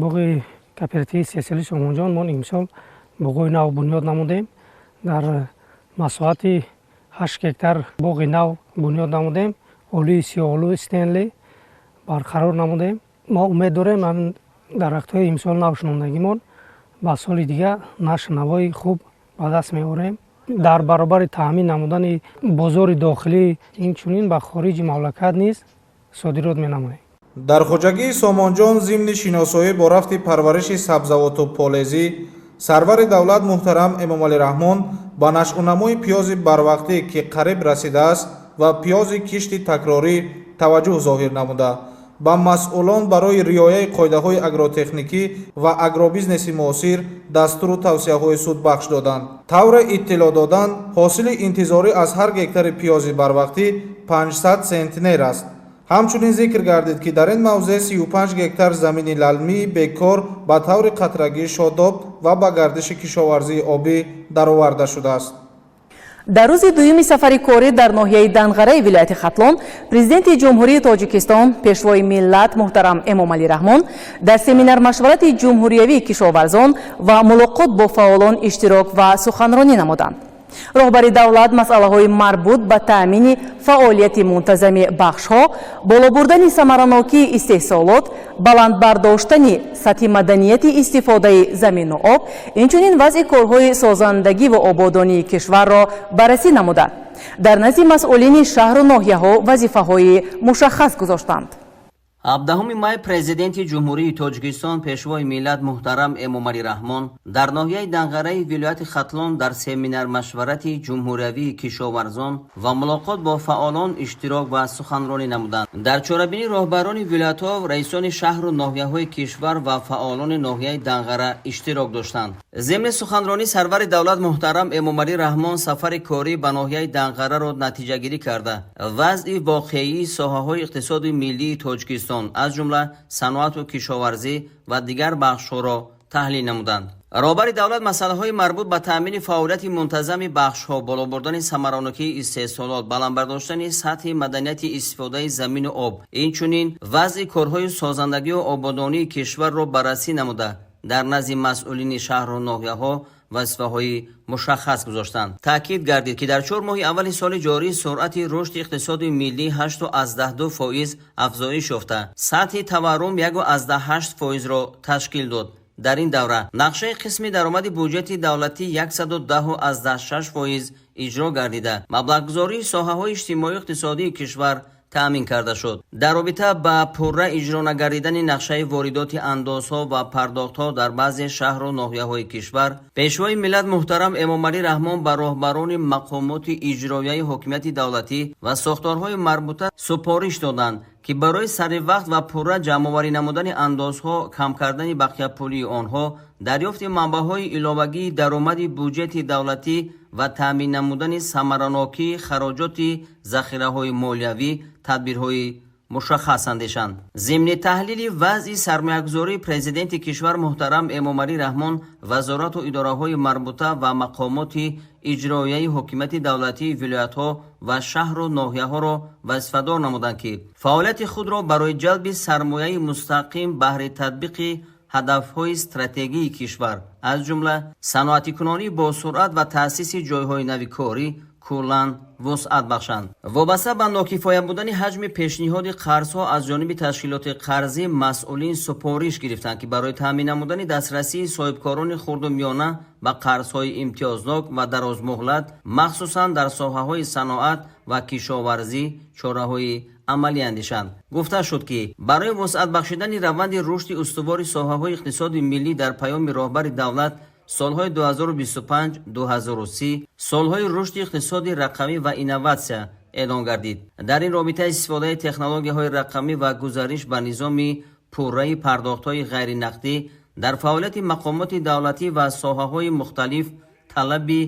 боғи кооперативи истеҳсолии Сомонҷон мо имсол боғҳои нав бунёд намудем. Дар масоҳати 8 гектар боғи нав бунёд намудем, олӯи сиёҳолӯ Стенли барқарор намудем. Мо умед дорем, ҳамин дарахтҳои имсол нав шинондагимон ба соли дига нашъ навои хуб ба даст меорем. Дар баробари таъмин намудани бозори дохилӣ, инчунин ба хориҷи мамлакат низ содирот менамоем. Дар хоҷагии Сомонҷон зимни шиносоӣ бо рафти парвариши сабзавоту полезӣ, сарвари давлат муҳтарам Эмомалӣ Раҳмон ба нашъунамои пиёзи барвақтӣ, ки қариб расидааст, ва пиёзи кишти такрорӣ таваҷҷӯҳ зоҳир намуда, ба масъулон барои риояи қоидаҳои агротехникӣ ва агробизнеси муосир дастуру тавсияҳои судбахш доданд. Тавре иттилоъ доданд, ҳосили интизорӣ аз ҳар гектари пиёзи барвақтӣ 500 центнер аст. Ҳамчунин зикр гардид, ки дар ин мавзеъ 35 гектар замини лалмии бекор ба таври қатрагӣ шодоб ва ба гардиши кишоварзии обӣ дароварда шудааст. Дар рӯзи дуюми сафари корӣ дар ноҳияи Данғараи вилояти Хатлон, Президенти Ҷумҳурии Тоҷикистон, Пешвои миллат муҳтарам Эмомалӣ Раҳмон дар семинар-машварати ҷумҳуриявии кишоварзон ва мулоқот бо фаъолон иштирок ва суханронӣ намуданд. Роҳбари давлат масъалаҳои марбут ба таъмини фаъолияти мунтазами бахшҳо, боло бурдани самаранокии истеҳсолот, баланд бардоштани сатҳи маданияти истифодаи замину об, инчунин вазъи корҳои созандагӣ ва ободонии кишварро баррасӣ намуда, дар назди масъулини шаҳру ноҳияҳо вазифаҳои мушаххас гузоштанд. 17 май Президенти Ҷумҳурии Тоҷикистон, Пешвои миллат муҳтарам Эмомалӣ Раҳмон дар ноҳияи Данғараи вилояти Хатлон дар семинар-машварати ҷумҳуриявии кишоварзон ва мулоқот бо фаъолон иштирок ва суханронӣ намуданд. Дар чорабинӣ роҳбарони вилоятҳо, раисони шаҳру ноҳияҳои кишвар ва фаъолони ноҳияи Данғара иштирок доштанд. Зимни суханронӣ сарвари давлат муҳтарам Эмомалӣ Раҳмон сафари корӣ ба ноҳияи Данғараро натиҷагирӣ карда, вазъи воқеии соҳаҳои иқтисоди миллии Тоҷикистон, аз ҷумла саноату кишоварзӣ ва дигар бахшҳоро таҳлил намуданд. Роҳбари давлат масъалаҳои марбут ба таъмини фаъолияти мунтазами бахшҳо, боло бурдани самаранокии истеҳсолот, баланд бардоштани сатҳи маданияти истифодаи замину об, инчунин вазъи корҳои созандагию ободонии кишварро баррасӣ намуда, дар назди масъулини шаҳру ноҳияҳо вазифаҳои мушаххас гузоштанд. Таъкид гардид, ки дар 4 моҳи аввали соли ҷорӣ суръати рушди иқтисоди миллӣ 8,2% афзоиш ёфта, сатҳи таваррум 1,8 фоизро ташкил дод. Дар ин давра нақшаи қисми даромади буҷети давлатӣ 110,6% иҷро гардида, маблағгузории соҳаҳои иҷтимоию иқтисодии кишвар таъмин карда шуд. Дар робита ба пурра иҷро нагардидани нақшаи воридоти андозҳо ва пардохтҳо дар баъзе шаҳру ноҳияҳои кишвар, Пешвои миллат муҳтарам Эмомалӣ Раҳмон ба роҳбарони мақомоти иҷроияи ҳокимияти давлатӣ ва сохторҳои марбута супориш доданд, ки барои саривақт ва пурра ҷамъоварӣ намудани андозҳо, кам кардани бақияпулии онҳо, дарёфти манбаъҳои иловагии даромади буҷети давлатӣ ва таъмин намудани самаранокии хароҷоти захираҳои молиявӣ тадбирҳои мушаххас андешанд. Зимни таҳлили вазъи сармоягузории Президенти кишвар муҳтарам Эмомалӣ Раҳмон вазорату идораҳои марбута ва мақомоти иҷроияи ҳокимияти давлатии вилоятҳо ва шаҳру ноҳияҳоро вазифадор намуданд, ки фаъолияти худро барои ҷалби сармояи мустақим баҳри татбиқи ҳадафҳои стратегии кишвар, аз ҷумла саноатикунонӣ бо суръат ва таъсиси ҷойҳои нави корӣ, куллан вусъат бахшанд. Вобаста ба нокифоя будани ҳаҷми пешниҳоди қарзҳо аз ҷониби ташкилоти қарзӣ, масъулин супориш гирифтанд, ки барои таъмин намудани дастрасии соҳибкорони хурду миёна ба қарзҳои имтиёзнок ва дарозмуҳлат, махсусан дар соҳаҳои саноат ва кишоварзӣ, чораҳои амалӣ андешанд. Гуфта шуд, ки барои вусъат бахшидани раванди рушди устувори соҳаҳои иқтисоди миллӣ дар паёми роҳбари давлат солҳои 2025-2030 солҳои рушди иқтисоди рақамӣ ва инноватсия эълон гардид. Дар ин робита истифодаи технологияҳои рақамӣ ва гузариш ба низоми пурраи пардохтҳои ғайринақдӣ дар фаъолияти мақомоти давлатӣ ва соҳаҳои мухталиф талаби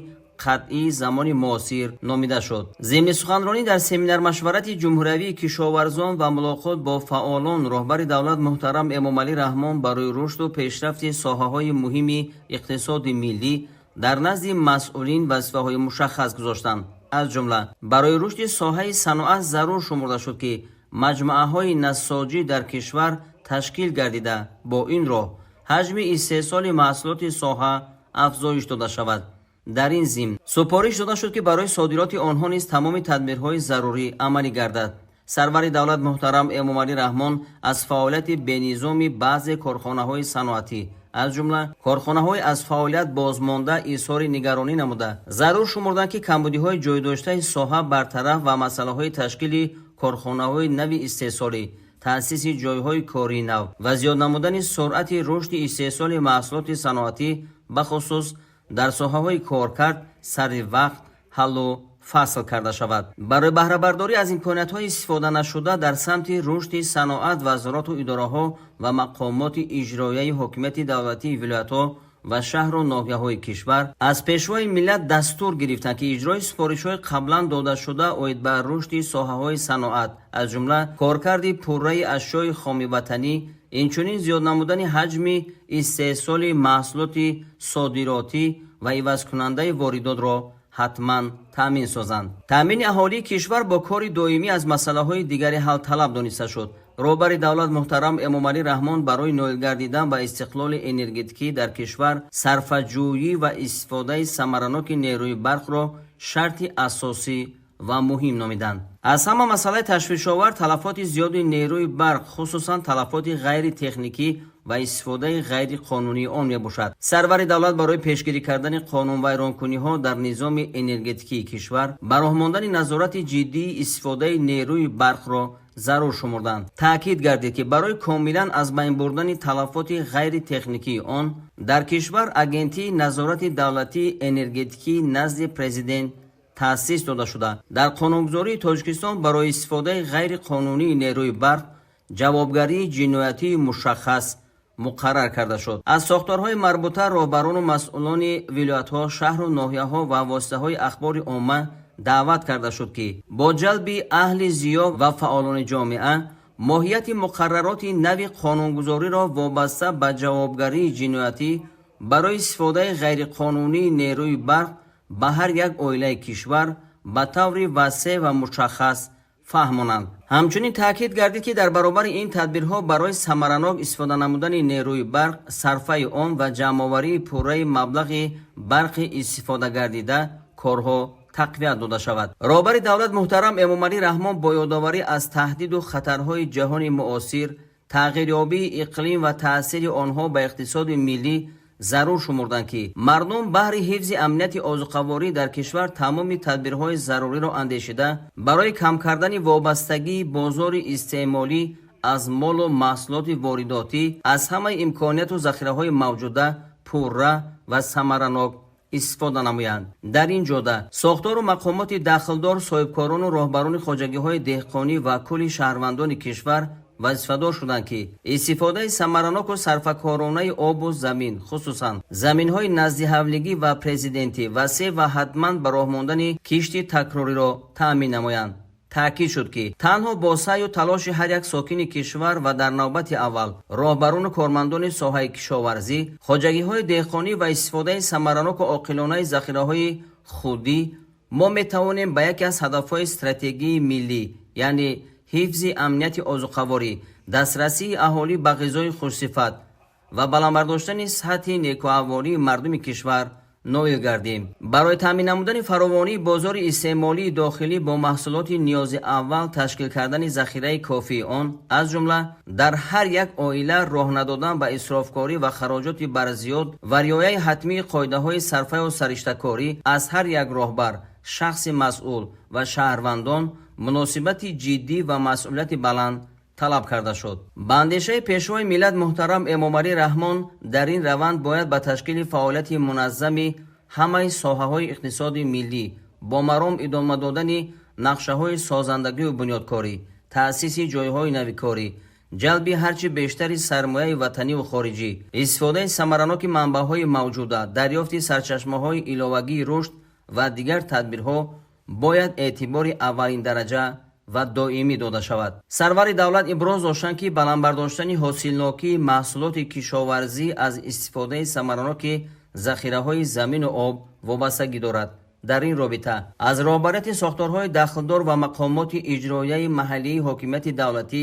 қатъии замони муосир номида шуд. Зимни суханронӣ дар семинар-машварати ҷумҳуриявии кишоварзон ва мулоқот бо фаъолон, роҳбари давлат муҳтарам Эмомалӣ Раҳмон барои рушду пешрафти соҳаҳои муҳими иқтисоди миллӣ дар назди масъулин вазифаҳои мушаххас гузоштанд. Аз ҷумла барои рушди соҳаи саноат зарур шумурда шуд, ки маҷмӯаҳои нассоҷӣ дар кишвар ташкил гардида, бо ин роҳ ҳаҷми истеҳсоли маҳсулоти соҳа афзоиш дода шавад. Дар ин зимн супориш дода шуд, ки барои содироти онҳо низ тамоми тадбирҳои зарурӣ амалӣ гардад. Сарвари давлат муҳтарам Эмомалӣ Раҳмон аз фаъолияти бенизоми баъзе корхонаҳои саноатӣ, Аз ҷумла корхонаҳои аз фаъолият бозмонда изҳори нигаронӣ намуда, зарур шумурданд, ки камбудиҳои ҷойдоштаи соҳа бартараф ва масъалаҳои ташкили корхонаҳои нави истеҳсолӣ, таъсиси ҷойҳои кории нав ва зиёд намудани суръати рушди истеҳсоли маҳсулоти саноатӣ, бахусус дар соҳаҳои коркард, сари вақт ҳаллу фасл карда шавад. Барои баҳрабардорӣ аз имкониятҳои истифоданашуда дар самти рушди саноат, вазорату идораҳо ва мақомоти иҷроияи ҳокимияти давлатии вилоятҳо ва шаҳру ноҳияҳои кишвар аз Пешвои миллат дастур гирифтанд, ки иҷрои супоришҳои қаблан додашуда оид ба рушди соҳаҳои саноат, аз ҷумла коркарди пурраи ашёи хоми ватанӣ, инчунин зиёд намудани ҳаҷми истеҳсоли маҳсулоти содиротӣ ва ивазкунандаи воридотро ҳатман таъмин созанд. Таъмини аҳолии кишвар бо кори доимӣ аз масъалаҳои дигари ҳалталаб дониста шуд. Роҳбари давлат муҳтарам Эмомалӣ Раҳмон барои ноил гардидан ба истиқлоли энергетикӣ дар кишвар сарфаҷӯӣ ва истифодаи самараноки нерӯи барқро шарти асосӣ ва муҳим номиданд. Аз ҳама масъалаи ташвишовар талафоти зиёди нерӯи барқ, хусусан талафоти ғайритехникӣ ва истифодаи ғайриқонунии он мебошад. Сарвари давлат барои пешгирӣ кардани қонунвайронкуниҳо дар низоми энергетикии кишвар ба роҳ мондани назорати ҷиддии истифодаи нерӯи барқро зарур шумурданд. Таъкид гардид, ки барои комилан аз байн бурдани талафоти ғайритехникии он дар кишвар Агентии назорати давлатии энергетикӣ назди Президент таъсис дода шуда, дар қонунгузории Тоҷикистон барои истифодаи ғайриқонунии нерӯи барқ ҷавобгарии ҷиноятии мушаххас муқаррар карда шуд. Аз сохторҳои марбута, роҳбарону масъулони вилоятҳо, шаҳру ноҳияҳо ва воситаҳои ахбори омма даъват карда шуд, ки бо ҷалби аҳли зиё ва фаъолони ҷомеа моҳияти муқаррароти нави қонунгузориро вобаста ба ҷавобгарии ҷиноятӣ барои истифодаи ғайриқонунии нерӯи барқ ба ҳар як оилаи кишвар ба таври васеъ ва мушаххас фаҳмонанд. Ҳамчунин таъкид гардид, ки дар баробари ин тадбирҳо барои самаранок истифода намудани нерӯи барқ, сарфаи он ва ҷамъоварии пурраи маблағи барқи истифодагардида корҳо тақвият дода шавад. Роҳбари давлат муҳтарам Эмомалӣ Раҳмон бо ёдоварӣ аз таҳдиду хатарҳои ҷаҳони муосир, тағйирёбии иқлим ва таъсири онҳо ба иқтисоди миллӣ зарур шумурданд, ки мардум баҳри ҳифзи амнияти озуқаворӣ дар кишвар тамоми тадбирҳои заруриро андешида, барои кам кардани вобастагии бозори истеъмолӣ аз молу маҳсулоти воридотӣ аз ҳамаи имконияту захираҳои мавҷуда пурра ва самаранок истифода намоянд. Дар ин ҷода сохтору мақомоти дахлдор, соҳибкорону роҳбарони хоҷагиҳои деҳқонӣ ва кулли шаҳрвандони кишвар вазифадор шуданд, ки истифодаи самараноку сарфакоронаи обу замин, хусусан заминҳои наздиҳавлигӣ ва президентӣ, васеъ ва ҳатман ба роҳ мондани кишти такрориро таъмин намоянд. Таъкид шуд, ки танҳо бо саъю талоши ҳар як сокини кишвар ва дар навбати аввал роҳбарону кормандони соҳаи кишоварзӣ, хоҷагиҳои деҳқонӣ ва истифодаи самараноку оқилонаи захираҳои худӣ мо метавонем ба яке аз ҳадафҳои стратегии миллӣ, яъне ҳифзи амнияти озуқаворӣ, дастрасии аҳолӣ ба ғизои хушсифат ва баланд бардоштани сатҳи некӯаҳволии мардуми кишвар ноил гардем. Барои таъмин намудани фаровонии бозори истеъмолии дохилӣ бо маҳсулоти ниёзи аввал, ташкил кардани захираи кофии он, аз ҷумла дар ҳар як оила роҳ надодан ба исрофкорӣ ва хароҷоти барзиёд ва риояи ҳатмии қоидаҳои сарфаю сариштакорӣ аз ҳар як роҳбар, шахси масъул ва шаҳрвандон муносибати ҷиддӣ ва масъулияти баланд талаб карда шуд. Ба андешаи Пешвои миллат муҳтарам Эмомалӣ Раҳмон, дар ин раванд бояд ба ташкили фаъолияти муназзами ҳамаи соҳаҳои иқтисоди миллӣ бо маром идома додани нақшаҳои созандагию бунёдкорӣ, таъсиси ҷойҳои нави корӣ, ҷалби ҳарчи бештари сармояи ватаниву хориҷӣ, истифодаи самараноки манбаъҳои мавҷуда, дарёфти сарчашмаҳои иловагии рушд ва дигар тадбирҳо бояд эътибори аввалиндараҷа ва доимӣ дода шавад. Сарвари давлат иброз доштанд, ки баланд бардоштани ҳосилнокии маҳсулоти кишоварзӣ аз истифодаи самараноки захираҳои замину об вобастагӣ дорад. Дар ин робита аз роҳбарияти сохторҳои дахлдор ва мақомоти иҷроияи маҳаллии ҳокимияти давлатӣ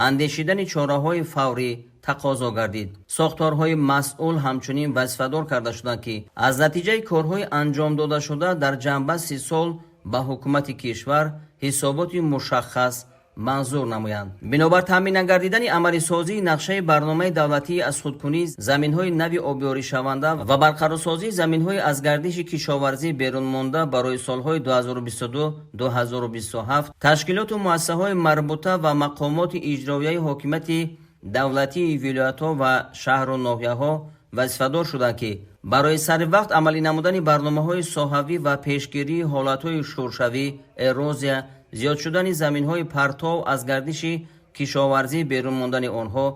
андешидани чораҳои фаврӣ тақозо гардид. Сохторҳои масъул ҳамчунин вазифадор карда шуданд, ки аз натиҷаи корҳои анҷомдодашуда дар ҷанбасти сол ба ҳукумати кишвар ҳисоботи мушаххас Манзур намоянд. Бинобар таъмин нагардидани амалисозии нақшаи барномаи давлатии аз худкунии заминҳои нави обёришаванда ва барқарорсозии заминҳои аз гардиши кишоварзӣ берунмонда барои солҳои 2022-2027, ташкилоту муассисаҳои марбута ва мақомоти иҷроияи ҳокимияти давлатии вилоятҳо ва шаҳру ноҳияҳо вазифадор шуданд, ки барои сари вақт амалӣ намудани барномаҳои соҳавӣ ва пешгирии ҳолатҳои шуршавӣ, эрозия, зиёд шудани заминҳои партов, аз гардиши кишоварзӣ берун мондани онҳо,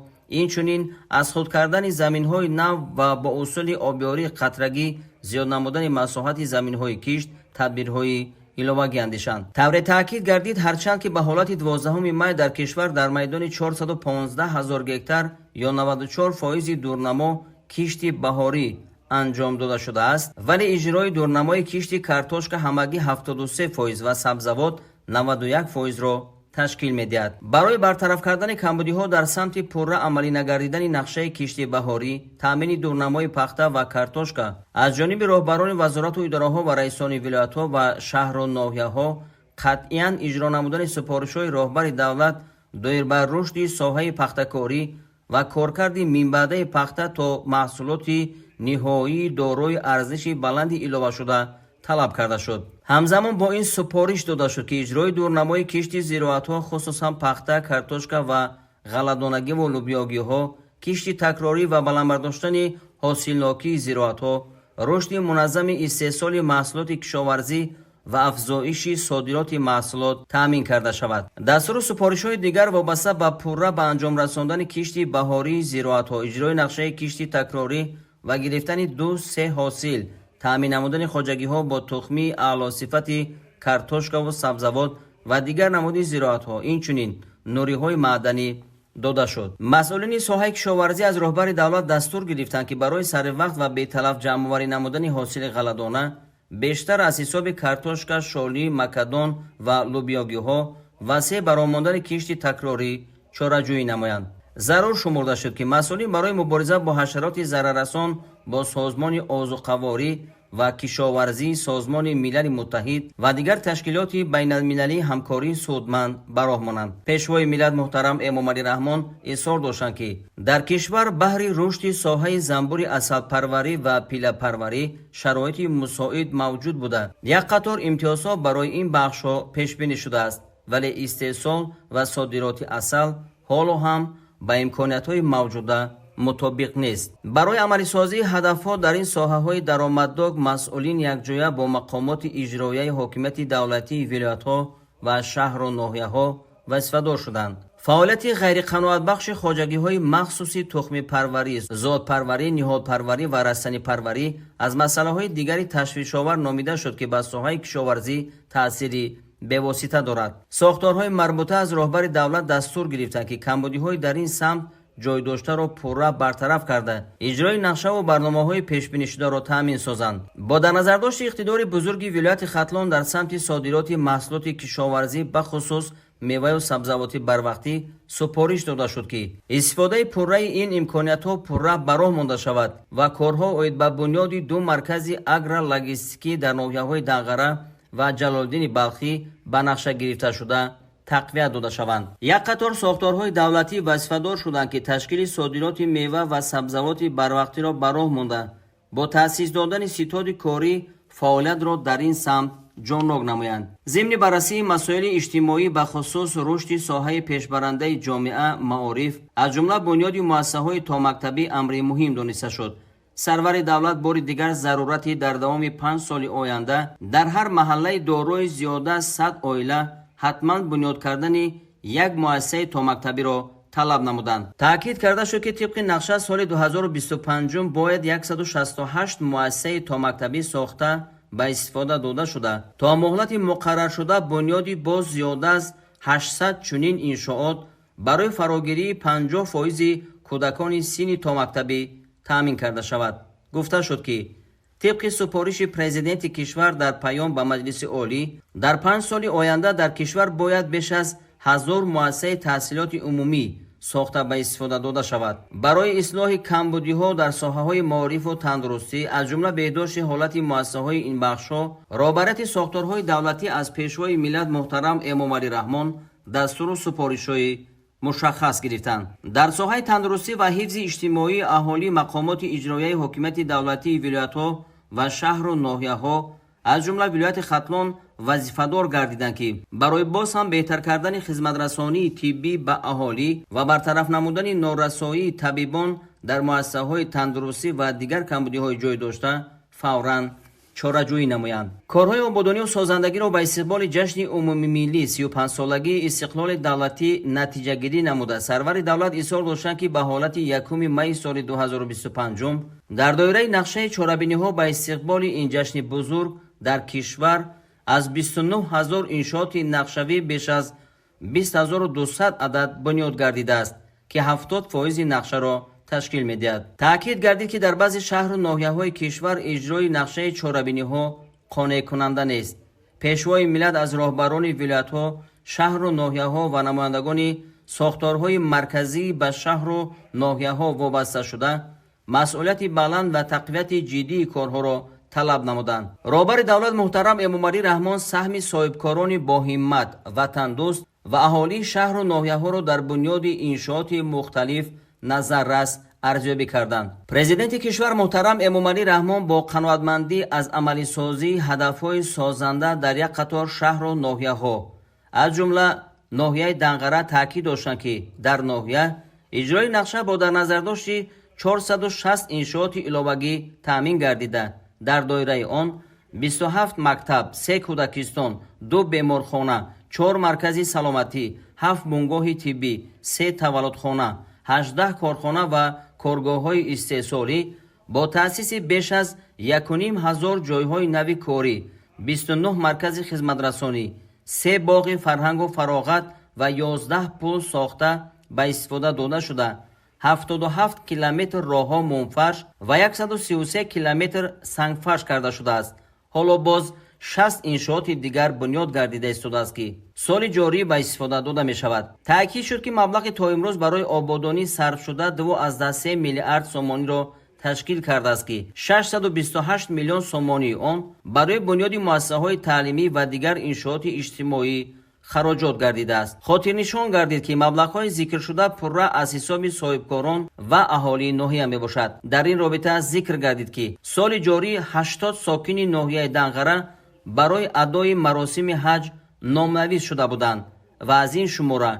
инчунин аз худ кардани заминҳои нав ва бо усули обёрии қатрагӣ зиёд намудани масоҳати заминҳои кишт тадбирҳои иловагӣ андешанд. Тавре таъкид гардид, ҳарчанд ки ба ҳолати 12 май дар кишвар дар майдони 415 ҳазор гектар ё 94 фоизи дурнамо кишти баҳорӣ анҷом дода шудааст, вале иҷрои дурнамои кишти картошка ҳамагӣ 73% ва сабзавот 91 фоизро ташкил медиҳад. Барои бартараф кардани камбудиҳо дар самти пурра амалӣ нагардидани нақшаи кишти баҳорӣ, таъмини дурнамои пахта ва картошка аз ҷониби роҳбарони вазорату идораҳо ва раисони вилоятҳо ва шаҳру ноҳияҳо, қатъиян иҷро намудани супоришҳои роҳбари давлат доир ба рушди соҳаи пахтакорӣ ва коркарди минбаъдаи пахта то маҳсулоти ниҳоии дорои арзиши баланди иловашуда талаб карда шуд. Ҳамзамон бо ин супориш дода шуд, ки иҷрои дурнамои кишти зироатҳо, хусусан пахта, картошка ва ғалладонагиву лӯбиёгиҳо, кишти такрорӣ ва баланд бардоштани ҳосилнокии зироатҳо, рушди муназзами истеҳсоли маҳсулоти кишоварзӣ ва афзоиши содироти маҳсулот таъмин карда шавад. Дастуру супоришҳои дигар вобаста ба пурра ба анҷом расондани кишти баҳории зироатҳо, иҷрои нақшаи кишти такрорӣ ва гирифтани ду се ҳосил, таъмин намудани хоҷагиҳо бо тухмии аълосифати картошкаву сабзавот ва дигар намуди зироатҳо, инчунин нуриҳои маъданӣ дода шуд. Масъулини соҳаи кишоварзӣ аз роҳбари давлат дастур гирифтанд, ки барои саривақт ва беталаф ҷамъоварӣ намудани ҳосили ғалладона, бештар аз ҳисоби картошка, шолӣ, макадон ва лӯбиёгиҳо, васеъ баромондани кишти такрорӣ чораҷӯӣ намоянд. Зарур шумурда шуд, ки масъулин барои мубориза бо ҳашароти зараррасон бо Созмони озуқаворӣ ва кишоварзии Созмони Милали Муттаҳид ва дигар ташкилоти байналмилалӣ ҳамкории судманд ба роҳ монанд. Пешвои миллат муҳтарам Эмомалӣ Раҳмон изҳор доштанд, ки дар кишвар баҳри рушди соҳаи занбури асалпарварӣ ва пиллапарварӣ шароити мусоид мавҷуд буда, як қатор имтиёзҳо барои ин бахшҳо пешбинӣ шудааст, вале истеҳсол ва содироти асал ҳоло ҳам ба имкониятҳои мавҷуда мутобиқ нест. Барои амалисозии ҳадафҳо дар ин соҳаҳои даромаднок масъулин якҷоя бо мақомоти иҷроияи ҳокимияти давлатии вилоятҳо ва шаҳру ноҳияҳо вазифадор шуданд. Фаъолияти ғайриқаноатбахши хоҷагиҳои махсуси тухмипарварӣ, зодпарварӣ, ниҳолпарварӣ ва растанипарварӣ аз масъалаҳои дигари ташвишовар номида шуд, ки ба соҳаи кишоварзӣ таъсири бевосита дорад. Сохторҳои марбута аз роҳбари давлат дастур гирифтанд, ки камбудиҳои дар ин самт ҷой доштаро пурра бартараф карда, иҷрои нақшаву барномаҳои пешбинишударо таъмин созанд. Бо дар назардошти иқтидори бузурги вилояти Хатлон дар самти содироти маҳсулоти кишоварзӣ, бахусус меваю сабзавоти барвақтӣ, супориш дода шуд, ки истифодаи пурраи ин имкониятҳо пурра ба роҳ монда шавад ва корҳо оид ба бунёди ду маркази агрологистикӣ дар ноҳияҳои Данғара ва Ҷалолиддини Балхӣ ба нақша гирифташуда тақвият дода шаванд. Як қатор сохторҳои давлатӣ вазифадор шуданд, ки ташкили содироти мева ва сабзавоти барвақтиро ба роҳ монда, бо таъсис додани ситоди корӣ фаъолиятро дар ин самт ҷоннок намоянд. Зимни баррасии масоили иҷтимоӣ, бахусус рушди соҳаи пешбарандаи ҷомеа, маориф, аз ҷумла бунёди муассисаҳои томактабӣ, амри муҳим дониста шуд. Сарвари давлат бори дигар зарурати дар давоми 5 соли оянда дар ҳар маҳаллаи дорои зиёда аз 100 оила ҳатман бунёд кардани як муассисаи томактабиро талаб намуданд. Таъкид карда шуд, ки тибқи нақша соли 2025 бояд 168 муассисаи томактабӣ сохта ба истифода дода шуда, то муҳлати муқарраршуда бунёди боз зиёда аз 800 чунин иншоот барои фарогирии 50 фоизи кӯдакони синни томактабӣ таъмин карда шавад. Гуфта шуд, ки тибқи супориши президенти кишвар дар паём ба Маҷлиси Олӣ, дар 5 соли оянда дар кишвар бояд беш аз 1000 муассисаи таҳсилоти умумӣ сохта ба истифода дода шавад. Барои ислоҳи камбудиҳо дар соҳаҳои маорифу тандурустӣ, аз ҷумла беҳдошти ҳолати муассисаҳои ин бахшҳо, роҳбарияти сохторҳои давлатӣ аз Пешвои миллат муҳтарам Эмомалӣ Раҳмон Дастуру супоришҳои мушаххас гирифтанд. Дар соҳаи тандурустӣ ва ҳифзи иҷтимоии аҳолӣ мақомоти иҷроияи ҳокимияти давлатии вилоятҳо ва шаҳру ноҳияҳо, аз ҷумла вилояти Хатлон, вазифадор гардиданд, ки барои боз ҳам беҳтар кардани хизматрасонии тиббӣ ба аҳолӣ ва бартараф намудани норасоии табибон дар муассисаҳои тандурустӣ ва дигар камбудиҳои ҷой дошта фавран чораҷӯӣ намоянд. Корҳои ободонию созандагиро ба истиқболи ҷашни умумимиллӣ, 35-солагии истиқлоли давлатӣ натиҷагирӣ намуда, сарвари давлат изҳор доштанд, ки ба ҳолати 1 майи соли 2025 дар доираи нақшаи чорабиниҳо ба истиқболи ин ҷашни бузург дар кишвар аз 29 ҳазор иншооти нақшавӣ беш аз 20 200 адад бунёд гардидааст, ки 70 фоизи нақшаро ташкил медиҳад. Таъкид гардид, ки дар баъзе шаҳру ноҳияҳои кишвар иҷрои нақшаи чорабиниҳо қонеъкунанда нест. Пешвои миллат аз роҳбарони вилоятҳо, шаҳру ноҳияҳо ва намояндагони сохторҳои марказӣ ба шаҳру ноҳияҳо вобасташуда масъулияти баланд ва тақвияти ҷиддии корҳоро талаб намуданд. Роҳбари давлат муҳтарам Эмомалӣ Раҳмон саҳми соҳибкорони боҳиммат, ватандӯст ва аҳолии шаҳру ноҳияҳоро дар бунёди иншооти мухталиф назаррас арзёбӣ карданд. Президенти кишвар муҳтарам Эмомалӣ Раҳмон бо қаноатмандӣ аз амалисозии ҳадафҳои созанда дар як қатор шаҳру ноҳияҳо, аз ҷумла ноҳияи Данғара, таъкид доштанд, ки дар ноҳия иҷрои нақша бо дар назардошти 460 иншооти иловагӣ таъмин гардида, дар доираи он 27 мактаб, се кӯдакистон, ду беморхона, чор маркази саломатӣ, ҳафт бунгоҳи тиббӣ, се таваллудхона, 18 корхона ва коргоҳҳои истеҳсолӣ бо таъсиси беш аз 1500 ҷойҳои нави корӣ, 29 маркази хизматрасонӣ, се боғи фарҳангу фароғат ва 11 пул сохта ба истифода дода шуда, 77 километр роҳҳо мумфарш ва 133 километр сангфарш карда шудааст. Ҳоло боз 60 иншооти дигар бунёд гардида истодааст, ки соли ҷорӣ ба истифода дода мешавад. Таъкид шуд, ки маблағи то имрӯз барои ободонӣ сарфшуда 2,3 миллиард сомониро ташкил кардааст, ки 628 миллион сомонии он барои бунёди муассисаҳои таълимӣ ва дигар иншооти иҷтимоӣ хароҷот гардидааст. Хотирнишон гардид, ки маблағҳои зикршуда пурра аз ҳисоби соҳибкорон ва аҳолии ноҳия мебошад. Дар ин робита зикр гардид, ки соли ҷорӣ 80 сокини ноҳияи Данғара барои адои маросими ҳаҷ номнавис шуда буданд ва аз ин шумора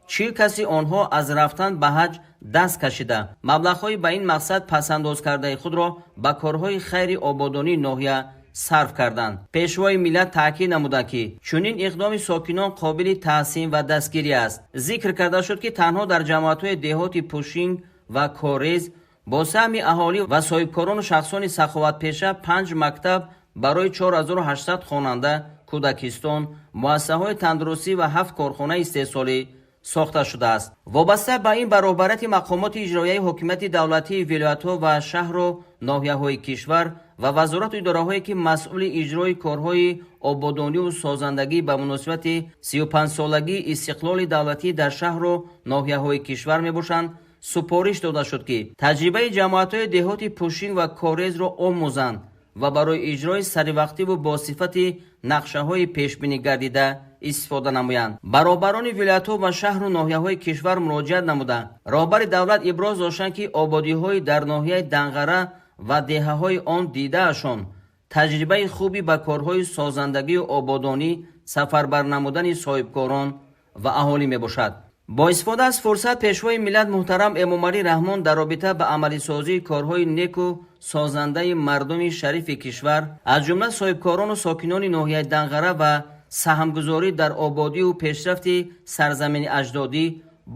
40 каси онҳо аз рафтан ба ҳаҷ даст кашида, маблағҳои ба ин мақсад пасандоз кардаи худро ба корҳои хайри ободонии ноҳия сарф карданд. Пешвои миллат таъкид намуданд, ки чунин иқдоми сокинон қобили таҳсин ва дастгирӣ аст. Зикр карда шуд, ки танҳо дар ҷамоатҳои деҳоти Пушинг ва Корез бо саҳми аҳолӣ ва соҳибкорону шахсони саховатпеша панҷ мактаб барои 4800 хонанда, кӯдакистон, муассисаҳои тандурустӣ ва ҳафт корхонаи истеҳсолӣ сохта шудааст. Вобаста ба ин ба роҳбарияти мақомоти иҷроияи ҳокимияти давлатии вилоятҳо ва шаҳру ноҳияҳои кишвар ва вазорату идораҳое, ки масъули иҷрои корҳои ободониву созандагӣ ба муносибати 35-солагии истиқлоли давлатӣ дар шаҳру ноҳияҳои кишвар мебошанд, супориш дода шуд, ки таҷрибаи ҷамоатҳои деҳоти Пушинг ва Корезро омӯзанд ва барои иҷрои саривақтиву бо сифати нақшаҳои пешбинӣ гардида истифода намоянд. Ба роҳбарони вилоятҳо ва шаҳру ноҳияҳои кишвар муроҷиат намуда, роҳбари давлат иброз доштанд, ки ободиҳои дар ноҳияи Данғара ва деҳаҳои он дидаашон таҷрибаи хуби ба корҳои созандагию ободонӣ сафарбар намудани соҳибкорон ва аҳолӣ мебошад. Бо истифода аз фурсат пешвои миллат муҳтарам Эмомалӣ Раҳмон дар робита ба амалисозии корҳои неку созандаи мардуми шарифи кишвар, аз ҷумла соҳибкорону сокинони ноҳияи Данғара, ва саҳмгузорӣ дар ободиву пешрафти сарзамини аҷдодӣ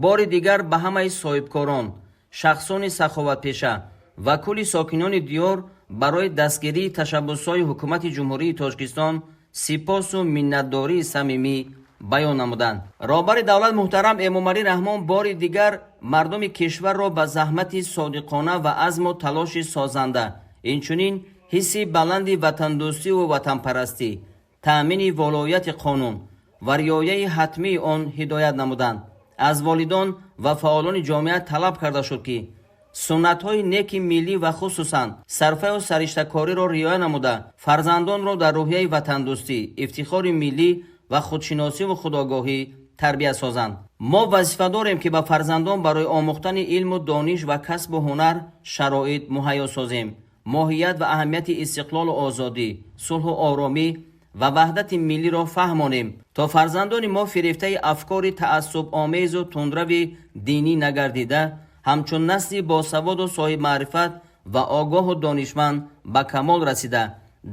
бори дигар ба ҳамаи соҳибкорон, шахсони саховатпеша ва кулли сокинони диёр барои дастгирии ташаббусҳои ҳукумати Ҷумҳурии Тоҷикистон сипосу миннатдории самимӣ баён намуданд. Роҳбари давлат муҳтарам Эмомалӣ Раҳмон бори дигар мардуми кишварро ба заҳмати содиқона ва азму талоши созанда, инчунин ҳисси баланди ватандӯстиву ватанпарастӣ, таъмини волояти қонун ва риояи ҳатмии он ҳидоят намуданд. Аз волидон ва фаъолони ҷомеа талаб карда шуд, ки суннатҳои неки миллӣ ва хусусан сарфаю сариштакориро риоя намуда, фарзандонро дар рӯҳияи ватандӯстӣ, ифтихори миллӣ ва худшиносиву худогоҳӣ Тарбия созанд. Мо вазифа дорем, ки ба фарзандон барои омӯхтани илму дониш ва касбу ҳунар шароит муҳайё созем, моҳият ва аҳамияти истиқлолу озодӣ, сулҳу оромӣ ва ваҳдати миллиро фаҳмонем, то фарзандони мо фирефтаи афкори таассубомезу тундрави динӣ нагардида, ҳамчун насли босаводу соҳибмаърифат ва огоҳу донишманд ба камол расида,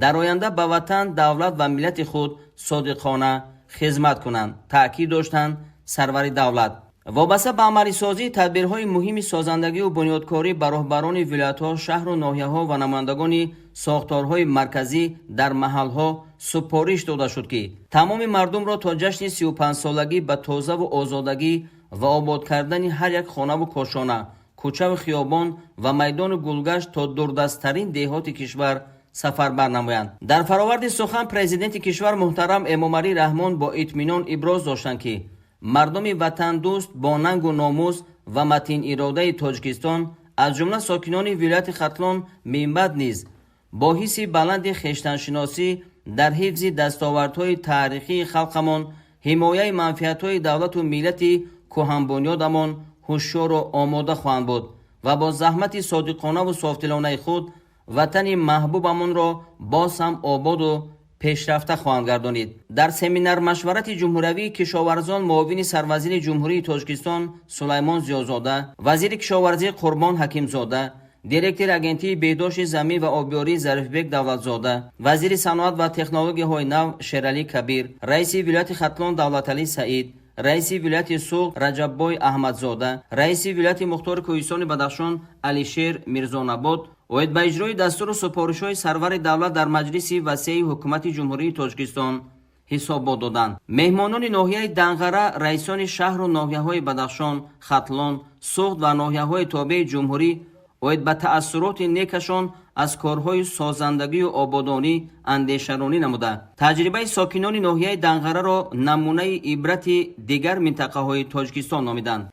дар оянда ба ватан, давлат ва миллати худ содиқона хизмат кунанд, таъкид доштанд сарвари давлат. Вобаста ба амалисозии тадбирҳои муҳими созандагию бунёдкорӣ ба роҳбарони вилоятҳо, шаҳру ноҳияҳо ва намояндагони сохторҳои марказӣ дар маҳалҳо супориш дода шуд, ки тамоми мардумро то ҷашни 35-солагӣ ба тозаву озодагӣ ва обод кардани ҳар як хонаву кошона, кӯчаву хиёбон ва майдону гулгашт то дурдасттарин деҳоти кишвар сафарбар намоянд. Дар фароварди сухан Президенти кишвар муҳтарам Эмомалӣ Раҳмон бо итминон иброз доштанд, ки мардуми ватандӯст бо нангу номус ва матиниродаи Тоҷикистон, аз ҷумла сокинони вилояти Хатлон, минбаъд низ бо ҳисси баланди хештаншиносӣ дар ҳифзи дастовардҳои таърихии халқамон, ҳимояи манфиатҳои давлату миллати кӯҳанбунёдамон ҳушёру омода хоҳанд буд ва бо заҳмати содиқонаву софдилонаи худ ватани маҳбубамонро боз ҳам ободу пешрафта хоҳанд гардонид. Дар семинар-машварати ҷумҳуриявии кишоварзон муовини сарвазири Ҷумҳурии Тоҷикистон Сулаймон Зиёзода, вазири кишоварзӣ Қурбон Ҳакимзода, директори Агентии беҳдошти замин ва обиёрӣ Зарифбек Давлатзода, вазири саноат ва технологияҳои нав Шералӣ Кабир, раиси вилояти Хатлон Давлаталӣ Саид, раиси вилояти Суғд Раҷаббой Аҳмадзода, раиси вилояти мухтори Кӯҳистони Бадахшон Алишер Мирзонабод оид ба иҷрои дастуру супоришҳои сарвари давлат дар маҷлиси васеи Ҳукумати Ҷумҳурии Тоҷикистон ҳисобот доданд. Меҳмонони ноҳияи Данғара, раисони шаҳру ноҳияҳои Бадахшон, Хатлон, Суғд ва ноҳияҳои тобеи ҷумҳурӣ оид ба таассуроти некашон аз корҳои созандагию ободонӣ андешаронӣ намуда, таҷрибаи сокинони ноҳияи Данғараро намунаи ибрати дигар минтақаҳои Тоҷикистон номиданд.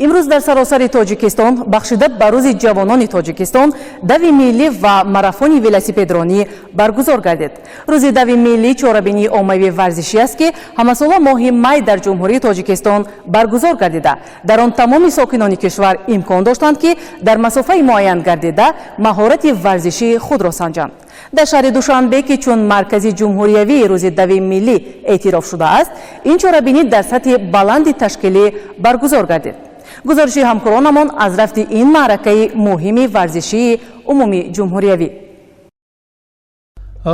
Имрӯз дар саросари Тоҷикистон, бахшида ба Рӯзи ҷавонони Тоҷикистон, дави миллӣ ва марафони велосипедронӣ баргузор гардид. Рӯзи дави миллӣ чорабинии оммавии варзишӣ аст, ки ҳамасола моҳи май дар Ҷумҳурии Тоҷикистон баргузор гардида, дар он тамоми сокинони кишвар имкон доштанд, ки дар масофаи муайян гардида маҳорати варзишии худро санҷанд. Дар шаҳри Душанбе, ки чун маркази ҷумҳуриявии Рӯзи дави миллӣ эътироф шудааст, ин чорабинӣ дар сатҳи баланди ташкилӣ баргузор гардид. Гузориши ҳамкоронамон аз рафти ин маъракаи муҳими варзишии умумии ҷумҳуриявӣ.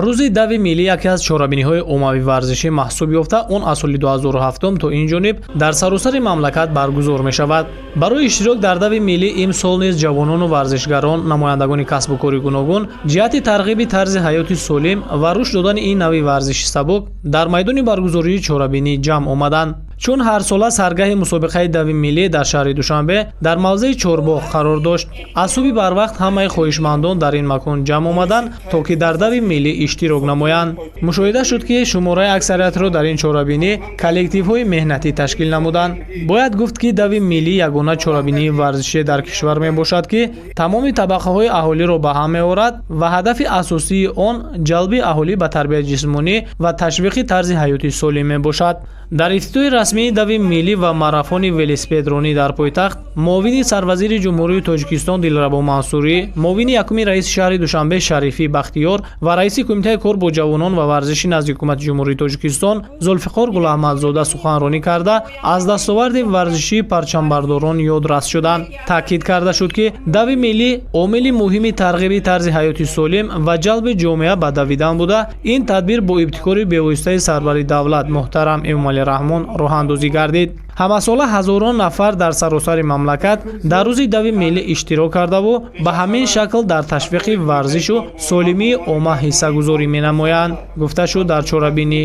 Рӯзи дави миллӣ яке аз чорабиниҳои оммавии варзишӣ маҳсуб ёфта, он аз соли 2007 то ин ҷониб дар саросари мамлакат баргузор мешавад. Барои иштирок дар дави миллӣ имсол низ ҷавонону варзишгарон, намояндагони касбу кори гуногун ҷиҳати тарғиби тарзи ҳаёти солим ва рушд додани ин нави варзиши сабук дар майдони баргузории чорабинӣ ҷамъ омаданд. Чун ҳарсола саргаҳи мусобиқаи дави миллӣ дар шаҳри Душанбе дар мавзеи Чорбоғ қарор дошт, аз субҳи барвақт ҳамаи хоҳишмандон дар ин макон ҷамъ омаданд, то ки дар дави миллӣ иштирок намоянд. Мушоҳида шуд, ки шумораи аксариятро дар ин чорабинӣ коллективҳои меҳнатӣ ташкил намуданд. Бояд гуфт, ки дави миллӣ ягона чорабинии варзишӣ дар кишвар мебошад, ки тамоми табақаҳои аҳолиро ба ҳам меорад ва ҳадафи асосии он ҷалби аҳолӣ ба тарбияи ҷисмонӣ ва ташвиқи тарзи ҳаёти солим мебошад. Дар ифтитоҳи расмии дави миллӣ ва марафони велосипедронӣ дар пойтахт муовини сарвазири Ҷумҳурии Тоҷикистон Дилрабо Мансурӣ, муовини якуми раиси шаҳри Душанбе Шарифӣ Бахтиёр ва раиси Кумитаи кор бо ҷавонон ва варзиши назди Ҳукумати Ҷумҳурии Тоҷикистон Зулфиқор Гулаҳмадзода суханронӣ карда, аз дастоварди варзишии парчамбардорон ёдрас шуданд. Таъкид карда шуд, ки дави миллӣ омили муҳими тарғиби тарзи ҳаёти солим ва ҷалби ҷомеа ба давидан буда, ин тадбир бо ибтикори бевоситаи сарвари давлат муҳтарам Эмомалӣ Раҳмон роҳандозӣ гардид. Ҳамасола ҳазорон нафар дар саросари мамлакат дар рӯзи дави миллӣ иштирок кардаву ба ҳамин шакл дар ташвиқи варзишу солимии омма ҳиссагузорӣ менамоянд, гуфта шуд дар чорабинӣ.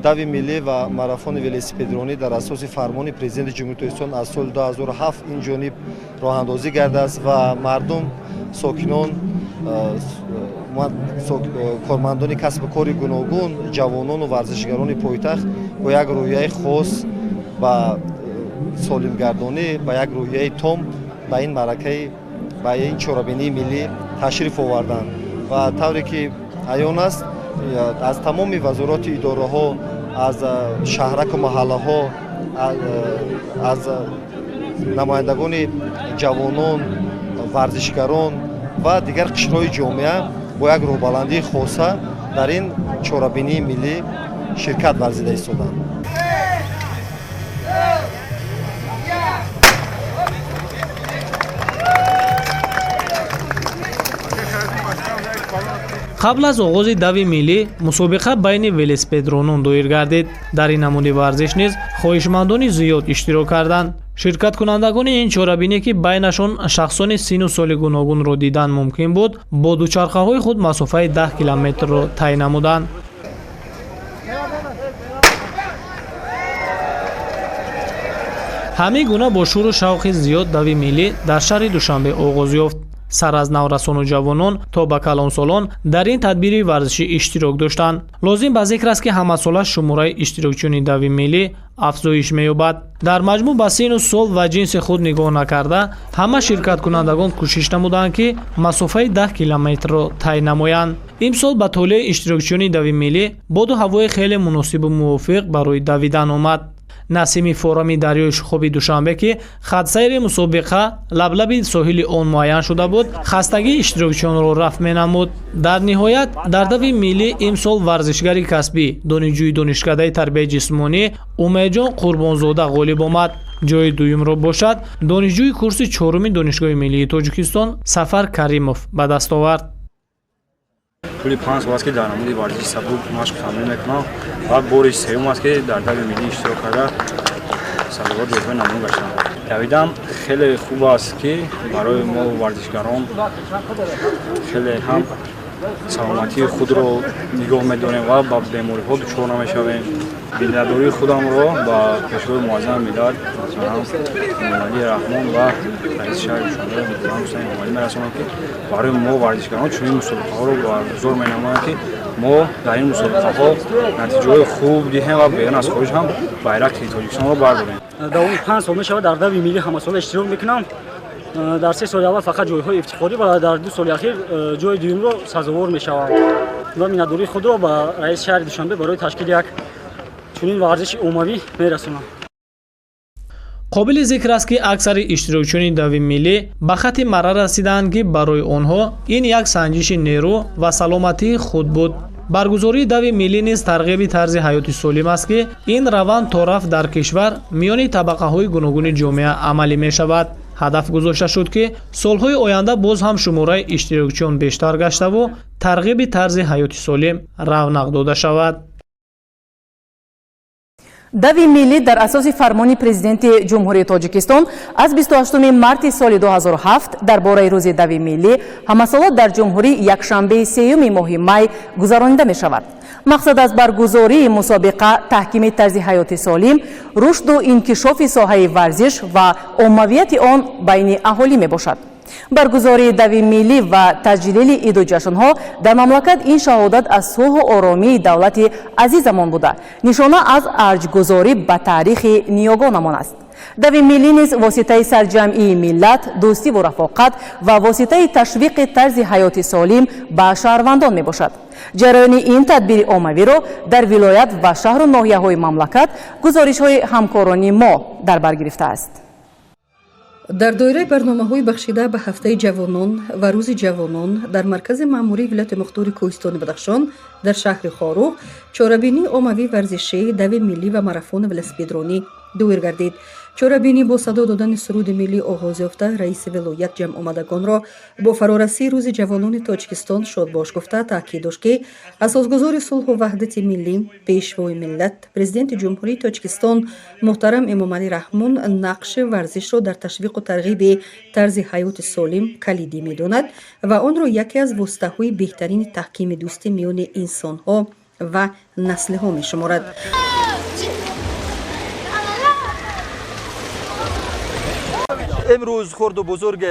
Дави миллӣ ва марафони велосипедронӣ дар асоси фармони Президенти Ҷумҳурии Тоҷикистон аз соли 2007 ин ҷониб роҳандозӣ гардааст ва мардум, сокинон, кормандони касбу кори гуногун, ҷавонону варзишгарони пойтахт бо як рӯҳияи хос ба солимгардонӣ, ба як рӯҳияи том ба ин маъракаи Ба ин чорабинии миллӣ ташриф оварданд ва тавре ки аён аст, аз тамоми вазорати идораҳо, аз шаҳраку маҳаллаҳо, аз намояндагони ҷавонон, варзишгарон ва дигар қишрҳои ҷомеа бо як рӯҳбаландии хоса дар ин чорабинии миллӣ ширкат варзида истоданд. Қабл аз оғози дави миллӣ мусобиқа байни велосипедронон доир гардид. Дар ин намуди варзиш низ хоҳишмандони зиёд иштирок карданд. Ширкаткунандагони ин чорабинӣ, ки байнашон шахсони сину соли гуногунро дидан мумкин буд, бо дучархаҳои худ масофаи 10 километрро тай намуданд. Ҳамин гуна бо шӯру шавқи зиёд дави миллӣ дар шаҳри Душанбе оғоз ёфт. Сар аз наврасону ҷавонон то ба калонсолон дар ин тадбири варзишӣ иштирок доштанд. Лозим ба зикр аст, ки ҳамасола шумораи иштирокчиёни дави миллӣ афзоиш меёбад. Дар маҷмӯъ ба сину сол ва ҷинси худ нигоҳ накарда, ҳама ширкаткунандагон кӯшиш намуданд, ки масофаи 10 километрро тай намоянд. Имсол ба толеи иштирокчиёни дави миллӣ боду ҳавои хеле муносибу мувофиқ барои давидан омад. Насими форами дарёи Шухоби Душанбе, ки хатсайри мусобиқа лаблаби соҳили он муайян шуда буд, хастагии иштирокчиёнро рафъ менамуд. Дар ниҳоят дар дави миллӣ имсол варзишгари касбӣ, донишҷӯи донишкадаи тарбияи ҷисмонӣ Умедҷон Қурбонзода ғолиб омад. Ҷои дуюмро бошад донишҷӯи курси чоруми Донишгоҳи миллии Тоҷикистон Сафар Каримов ба даст овард. Тӯли 5 сол аст, ки дар намуди варзиши сабук машқ тамрин мекунам ва бори сеюм аст, ки дар дави миллӣ иштирок карда сазовор ҷойҳои намуна гаштам. Давидан хеле хуб аст, ки барои мо варзишгарон хеле ҳам саломатии худро нигоҳ медорем ва ба бемориҳо дучор намешавем. Миннатдории худамро ба Пешвои муаззами миллат муҳтарам Эмомалӣ Раҳмон ва раиси шаҳри Душанбе муҳтарам Рустам Эмомалӣ мерасонам, ки барои мо варзишгарон чунин мусобиқаҳоро баргузор менамоянд, ки мо дар ин мусобиқаҳо натиҷаҳои хуб диҳем ва берун аз хориҷ ҳам байрақи Тоҷикистонро бардорем. Давоми 5 сол мешавад дар дави миллӣ ҳамасола иштирок мекунам. Дар 3 соли аввал фақат ҷойҳои ифтихорӣ ва дар 2 соли ахир ҷои дуюмро сазовор мешавам ва миннатдории худро ба раиси шаҳри Душанбе барои ташкили як чунин варзиши оммавӣ мерасонам. Қобили зикр аст, ки аксари иштирокчиёни дави миллӣ ба хатти марра расиданд, ки барои онҳо ин як санҷиши нерӯ ва саломатии худ буд. Баргузории дави миллӣ низ тарғиби тарзи ҳаёти солим аст, ки ин раванд то рафт дар кишвар миёни табақаҳои гуногуни ҷомеа амалӣ мешавад. Ҳадаф гузошта шуд, ки солҳои оянда боз ҳам шумораи иштирокчиён бештар гаштаву тарғиби тарзи ҳаёти солим равнақ дода шавад. Дави миллӣ дар асоси фармони Президенти Ҷумҳурии Тоҷикистон аз 28 марти соли 2007 дар бораи рӯзи дави миллӣ ҳамасола дар ҷумҳурӣ якшанбеи сеюми моҳи май гузаронида мешавад. Мақсад аз баргузории мусобиқа таҳкими тарзи ҳаёти солим, рушду инкишофи соҳаи варзиш ва оммавияти он байни аҳолӣ мебошад. Баргузории дави миллӣ ва таҷлили иду ҷашнҳо дар мамлакат ин шаҳодат аз сулҳу оромии давлати азизамон буда, нишона аз арҷгузорӣ ба таърихи ниёгонамон аст. Дави миллӣ низ воситаи сарҷамъии миллат, дӯстиву рафоқат ва воситаи ташвиқи тарзи ҳаёти солим ба шаҳрвандон мебошад. Ҷараёни ин тадбири оммавиро дар вилоят ва шаҳру ноҳияҳои мамлакат гузоришҳои ҳамкорони мо дар бар гирифтааст. Дар доираи барномаҳои бахшида ба ҳафтаи ҷавонон ва рӯзи ҷавонон дар маркази маъмурии вилояти мухтори Кӯҳистони Бадахшон дар шаҳри Хоруғ чорабинии оммавии варзишӣ, дави миллӣ ва марафони велосипедронӣ доир гардид. Чорабинӣ бо садо додани суруди миллӣ оғоз ёфта, раиси вилоят ҷамъомадагонро бо фарорасии рӯзи ҷавонони Тоҷикистон шодбош гуфта, таъкид дошт, ки асосгузори сулҳу ваҳдати миллӣ, Пешвои миллат, Президенти Ҷумҳурии Тоҷикистон муҳтарам Эмомалӣ Раҳмон нақши варзишро дар ташвиқу тарғиби тарзи ҳаёти солим калидӣ медонад ва онро яке аз воситаҳои беҳтарини таҳкими дӯстӣ миёни инсонҳо ва наслҳо мешуморад. Имрӯз хурду бузург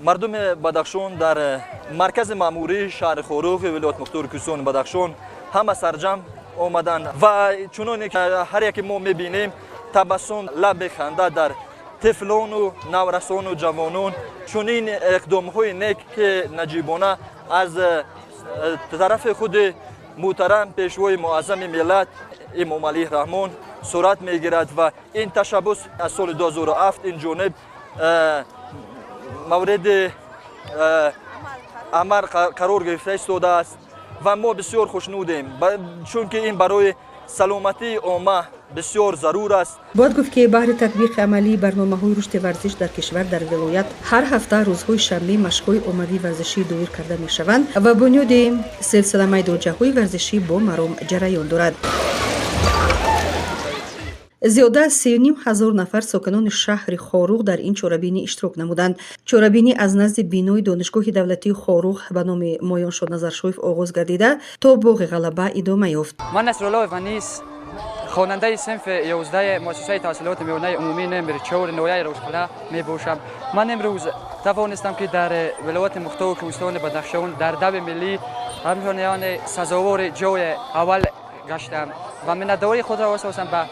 мардуми Бадахшон дар маркази маъмурии шаҳри Хоруғ вилоят мухтори Кӯҳистони Бадахшон ҳама сарҷамъ омаданд ва чуноне ки ҳар яке мо мебинем, табассум, лаби ханда дар Тифлону наврасону ҷавонон чунин иқдомҳои нек, ки наҷибона аз тарафи худи муҳтарам Пешвои Муаззами миллат Эмомалӣ Раҳмон сурат мегирад ва ин ташаббус аз соли 2007 ин ҷониб мавриди амал қарор гирифта истодааст ва мо бисёр хушнудем, чунки ин барои саломатии омма бисёр зарур аст. Бояд гуфт, ки баҳри татбиқи амалии барномаҳои рушди варзиш дар кишвар дар вилоят ҳар ҳафта рӯзҳои шанбе машқҳои оммавии варзишӣ доир карда мешаванд ва бунёди силсила майдончаҳои варзишӣ бо маром ҷараён дорад. Зиёда аз 3,5 ҳазор нафар сокинони шаҳри Хоруғ дар ин чорабинӣ иштирок намуданд. Чорабинӣ аз назди бинои Донишгоҳи давлатии Хоруғ ба номи Моён Шодназаршоев оғоз гардида, то Боғи Ғалаба идома ёфт. Ман Насруллоев Анис, хонандаи синфи 11 муассисаи таҳсилоти миёнаи умумии номери 4 ноҳияи Рӯшқалъа мебошам. Ман имрӯз тавонистам, ки дар вилояти мухтори кӯҳистони Бадахшон дар дави миллӣ ҳамчун сазовори ҷои аввал гаштам ва миннатдории худро асосан ба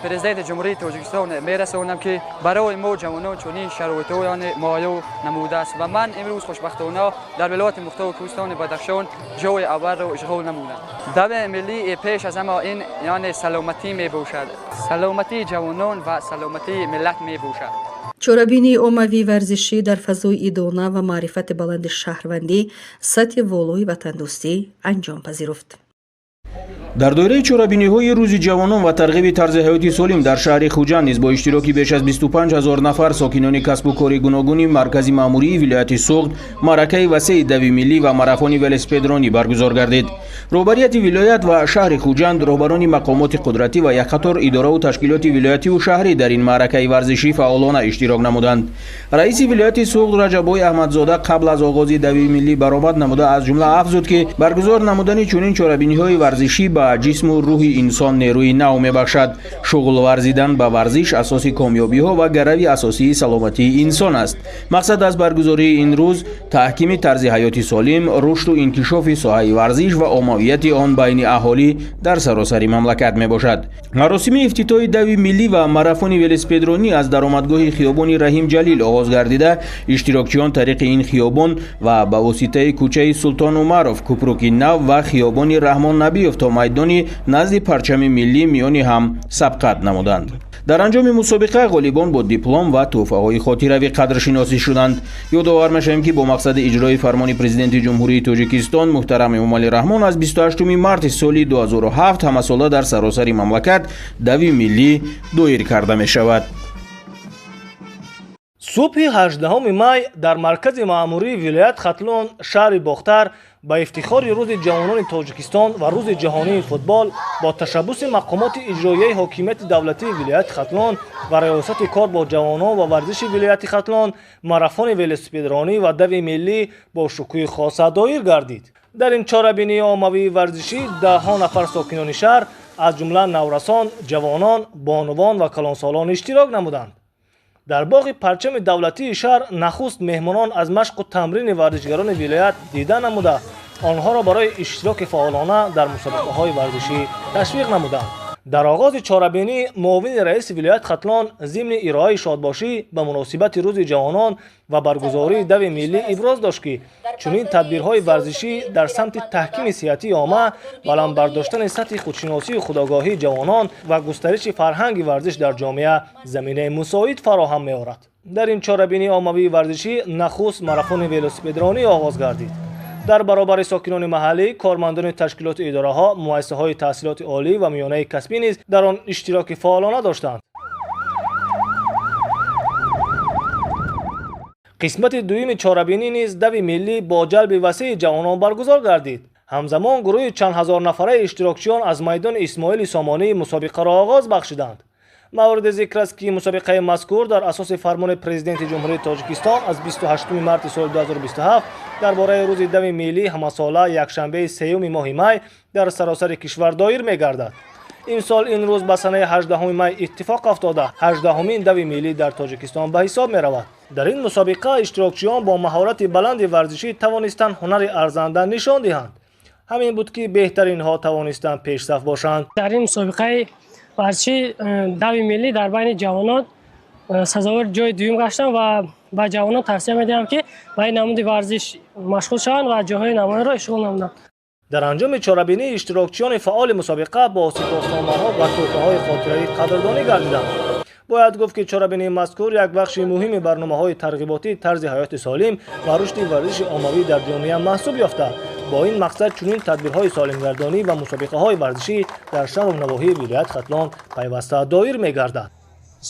Президенти Ҷумҳурии Тоҷикистон мерасонам, ки барои мо ҷавонон чунин шароитҳояне муҳайё намудааст ва ман имрӯз хушбахтона дар вилояти мухтори кӯҳистони Бадахшон ҷои аввалро ишғол намудам. Дави миллӣ пеш аз ҳама ин яъне саломатӣ мебошад, саломатии ҷавонон ва саломатии миллат мебошад. Чорабинии оммавии варзишӣ дар фазои идона ва маърифати баланди шаҳрвандӣ, сатҳи волои ватандӯстӣ анҷом пазируфт. Дар доираи чорабиниҳои Рӯзи ҷавонон ва тарғиби тарзи ҳаёти солим дар шаҳри Хуҷанд низ бо иштироки беш аз 25 ҳазор нафар сокинони касбу кори гуногуни маркази маъмурии вилояти Суғд маъракаи васеи дави миллӣ ва марафони велосипедронӣ баргузор гардид. Роҳбарияти вилоят ва шаҳри Хуҷанд, роҳбарони мақомоти қудратӣ ва як қатор идораву ташкилоти вилоятиву шаҳрӣ дар ин маъракаи варзишӣ фаъолона иштирок намуданд. Раиси вилояти Суғд Раҷаббой Аҳмадзода қабл аз оғози дави миллӣ баромад намуда, аз ҷумла афзуд, ки баргузор намудани чунин чорабиниҳои варзишӣ ба ҷисму рӯҳи инсон нерӯи нав мебахшад. Шуғл варзидан ба варзиш асоси комёбиҳо ва гарави асосии саломатии инсон аст. Мақсад аз баргузории ин рӯз таҳкими тарзи ҳаёти солим, рушду инкишофи соҳаи варзиш ва оммавияти он байни аҳолӣ дар саросари мамлакат мебошад. Маросими ифтитоҳи дави миллӣ ва марафони велосипедронӣ аз даромадгоҳи хиёбони Раҳим Ҷалил оғоз гардида, иштирокчиён тариқи ин хиёбон ва ба воситаи кӯчаи Султон Умаров, Купруки нав ва хиёбони Раҳмон Набиев то майдони назди парчами миллӣ миёни ҳам сабқат намуданд. Дар анҷоми мусобиқа ғолибон бо диплом ва тӯҳфаҳои хотиравӣ қадршиносӣ шуданд. Ёдовар мешавем, ки бо мақсади иҷрои фармони Президенти Ҷумҳурии Тоҷикистон муҳтарам Эмомалӣ Раҳмон аз 28 марти соли 2007 ҳамасола дар саросари мамлакат дави миллӣ доир карда мешавад. Субҳи 18 май дар маркази маъмурии вилоят Хатлон, шаҳри Бохтар, ба ифтихори Рӯзи ҷавонони Тоҷикистон ва Рӯзи ҷаҳонии футбол бо ташаббуси мақомоти иҷроияи ҳокимияти давлатии вилояти Хатлон ва Раёсати кор бо ҷавонон ва варзиши вилояти Хатлон марафони велосипедронӣ ва дави миллӣ бо шукӯҳи хоса доир гардид. Дар ин чорабинии оммавии варзишӣ даҳҳо нафар сокинони шаҳр, аз ҷумла наврасон, ҷавонон, бонувон ва калонсолон иштирок намуданд. Дар боғи парчами давлатии шаҳр нахуст меҳмонон аз машқу тамрини варзишгарони вилоят дида намуда, онҳоро барои иштироки фаъолона дар мусобиқаҳои варзишӣ ташвиқ намуданд. Дар оғози чорабинӣ муовини раиси вилояти Хатлон зимни ироаи шодбошӣ ба муносибати Рӯзи ҷавонон ва баргузории дави миллӣ иброз дошт, ки чунин тадбирҳои варзишӣ дар самти таҳкими сиҳатии омма, баланд бардоштани сатҳи худшиносию худогоҳии ҷавонон ва густариши фарҳанги варзиш дар ҷомеа заминаи мусоид фароҳам меорад. Дар ин чорабинии оммавии варзишӣ нахуст марафони велосипедронӣ оғоз гардид. Дар баробари сокинони маҳаллӣ, кормандони ташкилоту идораҳо, муассисаҳои таҳсилоти олӣ ва миёнаи касбӣ низ дар он иштироки фаъолона доштанд. Қисмати дуюми чорабинӣ низ дави миллӣ бо ҷалби васеи ҷавонон баргузор гардид. Ҳамзамон гурӯҳи чанд ҳазорнафараи иштирокчиён аз майдони Исмоили Сомонӣ мусобиқаро оғоз бахшиданд. Мавриди зикр аст, ки мусобиқаи мазкур дар асоси фармони Президенти Ҷумҳурии Тоҷикистон аз 28 марти соли 2027 дар бораи рӯзи дави миллӣ ҳамасола якшанбеи 3 моҳи май дар саросари кишвар доир мегардад. Имсол ин рӯз ба санаи 18 май иттифоқ афтода, 18-умин дави миллӣ дар Тоҷикистон ба ҳисоб меравад. Дар ин мусобиқа иштирокчиён бо маҳорати баланди варзишӣ тавонистанд ҳунари арзанда нишон диҳанд. Ҳамин буд, ки беҳтаринҳо тавонистанд пешсаф бошанд. Дар ин мусобиқаи варзиши дави миллӣ дар байни ҷавонон Сазовори ҷои дуюм гаштам ва ба ҷавонон тавсия медиҳам, ки ба ин намуди варзиш машғул шаванд ва ҷойҳои намоёнро ишғол намуданд. Дар анҷоми чорабинӣ иштирокчиёни фаъоли мусобиқа бо сипосномаҳо ва тӯҳфаҳои хотиравӣ қадрдонӣ гардиданд. Бояд гуфт, ки чорабинии мазкур як бахши муҳими барномаҳои тарғиботии тарзи ҳаёти солим ва рушди варзиши оммавӣ дар ҷомеа маҳсуб ёфта, бо ин мақсад чунин тадбирҳои солимгардонӣ ва мусобиқаҳои варзишӣ дар шаҳру навоҳии вилоят Хатлон пайваста доир мегардад.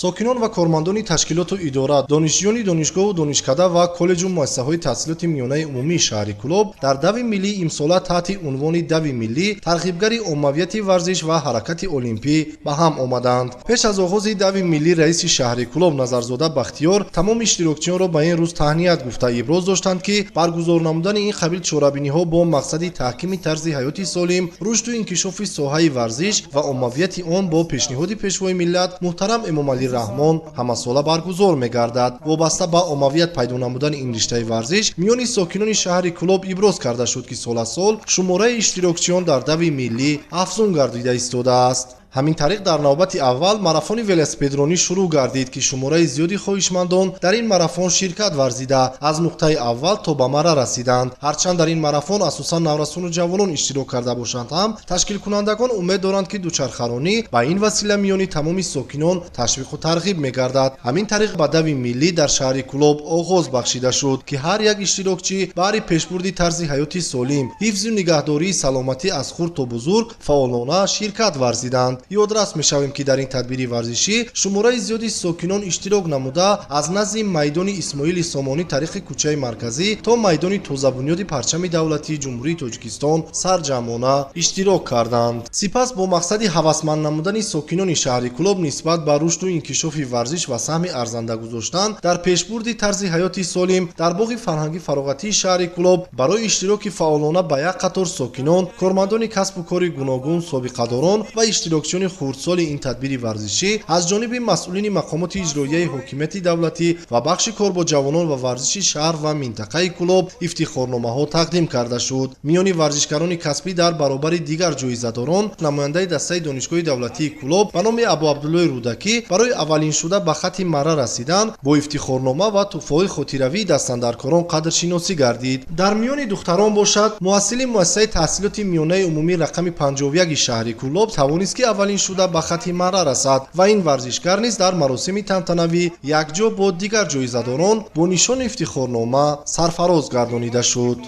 Сокинон ва кормандони ташкилоту идора, донишҷӯёни донишгоҳу донишкада ва коллеҷу муассисаҳои таҳсилоти миёнаи умумии шаҳри Кӯлоб дар дави миллии имсола таҳти унвони «Дави миллӣ тарғибгари оммавияти варзиш ва ҳаракати олимпӣ» ба ҳам омаданд. Пеш аз оғози дави миллӣ раиси шаҳри Кӯлоб Назарзода Бахтиёр тамоми иштирокчиёнро ба ин рӯз таҳният гуфта, иброз доштанд, ки баргузор намудани ин қабил чорабиниҳо бо мақсади таҳкими тарзи ҳаёти солим, рушду инкишофи соҳаи варзиш ва оммавияти он бо пешниҳоди Пешвои миллат муҳтарам Эмомалӣ Раҳмон ҳамасола баргузор мегардад. Вобаста ба оммавият пайдо намудани ин риштаи варзиш миёни сокинони шаҳри Кӯлоб иброз карда шуд, ки сол аз сол шумораи иштирокчиён дар дави миллӣ афзун гардида истодааст. Ҳамин тариқ, дар навбати аввал марафони велосипедронӣ шурӯъ гардид, ки шумораи зиёди хоҳишмандон дар ин марафон ширкат варзида, аз нуқтаи аввал то ба мара расиданд. Ҳарчанд дар ин марафон асосан наврасону ҷавонон иштирок карда бошанд ҳам, ташкилкунандагон умед доранд, ки дучархаронӣ ба ин васила миёни тамоми сокинон ташвиқу тарғиб мегардад. Ҳамин тариқ, ба дави миллӣ дар шаҳри Кӯлоб оғоз бахшида шуд, ки ҳар як иштирокчӣ баҳри пешбурди тарзи ҳаёти солим, ҳифзу нигаҳдории саломатӣ аз хурд то бузург фаъолона ширкат варзиданд. Ёдрас мешавем, ки дар ин тадбири варзишӣ шумораи зиёди сокинон иштирок намуда, аз назди майдони Исмоили Сомонӣ тариқи кӯчаи марказӣ то майдони тозабунёди парчами давлатии Ҷумҳурии Тоҷикистон сарҷамъона иштирок карданд. Сипас бо мақсади ҳавасманд намудани сокинони шаҳри Кӯлоб нисбат ба рушду инкишофи варзиш ва саҳми арзанда гузоштан дар пешбурди тарзи ҳаёти солим, дар боғи фарҳангӣ фароғатии шаҳри Кӯлоб барои иштироки фаъолона ба як қатор сокинон, кормандони касбу кори гуногун, собиқадорон ва иштирокчиёни хурдсоли ин тадбири варзишӣ аз ҷониби масъулини мақомоти иҷроияи ҳокимияти давлатӣ ва бахши кор бо ҷавонон ва варзиши шаҳр ва минтақаи Кӯлоб ифтихорномаҳо тақдим карда шуд. Миёни варзишгарони касбӣ дар баробари дигар ҷоизадорон намояндаи дастаи Донишгоҳи давлатии Кӯлоб ба номи Абуабдуллои Рӯдакӣ барои аввалин шуда ба хатти мара расидан бо ифтихорнома ва туҳфаҳои хотиравии дастандаркорон қадршиносӣ гардид. Дар миёни духтарон бошад, муассили муассисаи таҳсилоти миёнаи умумӣ рақами 51 шаҳри Кӯлоб тавонист, ки аввалин шуда ба хатти мара расад ва ин варзишгар низ дар маросими тантанавӣ якҷо бо дигар ҷоизадорон бо нишони ифтихорнома сарфароз гардонида шуд.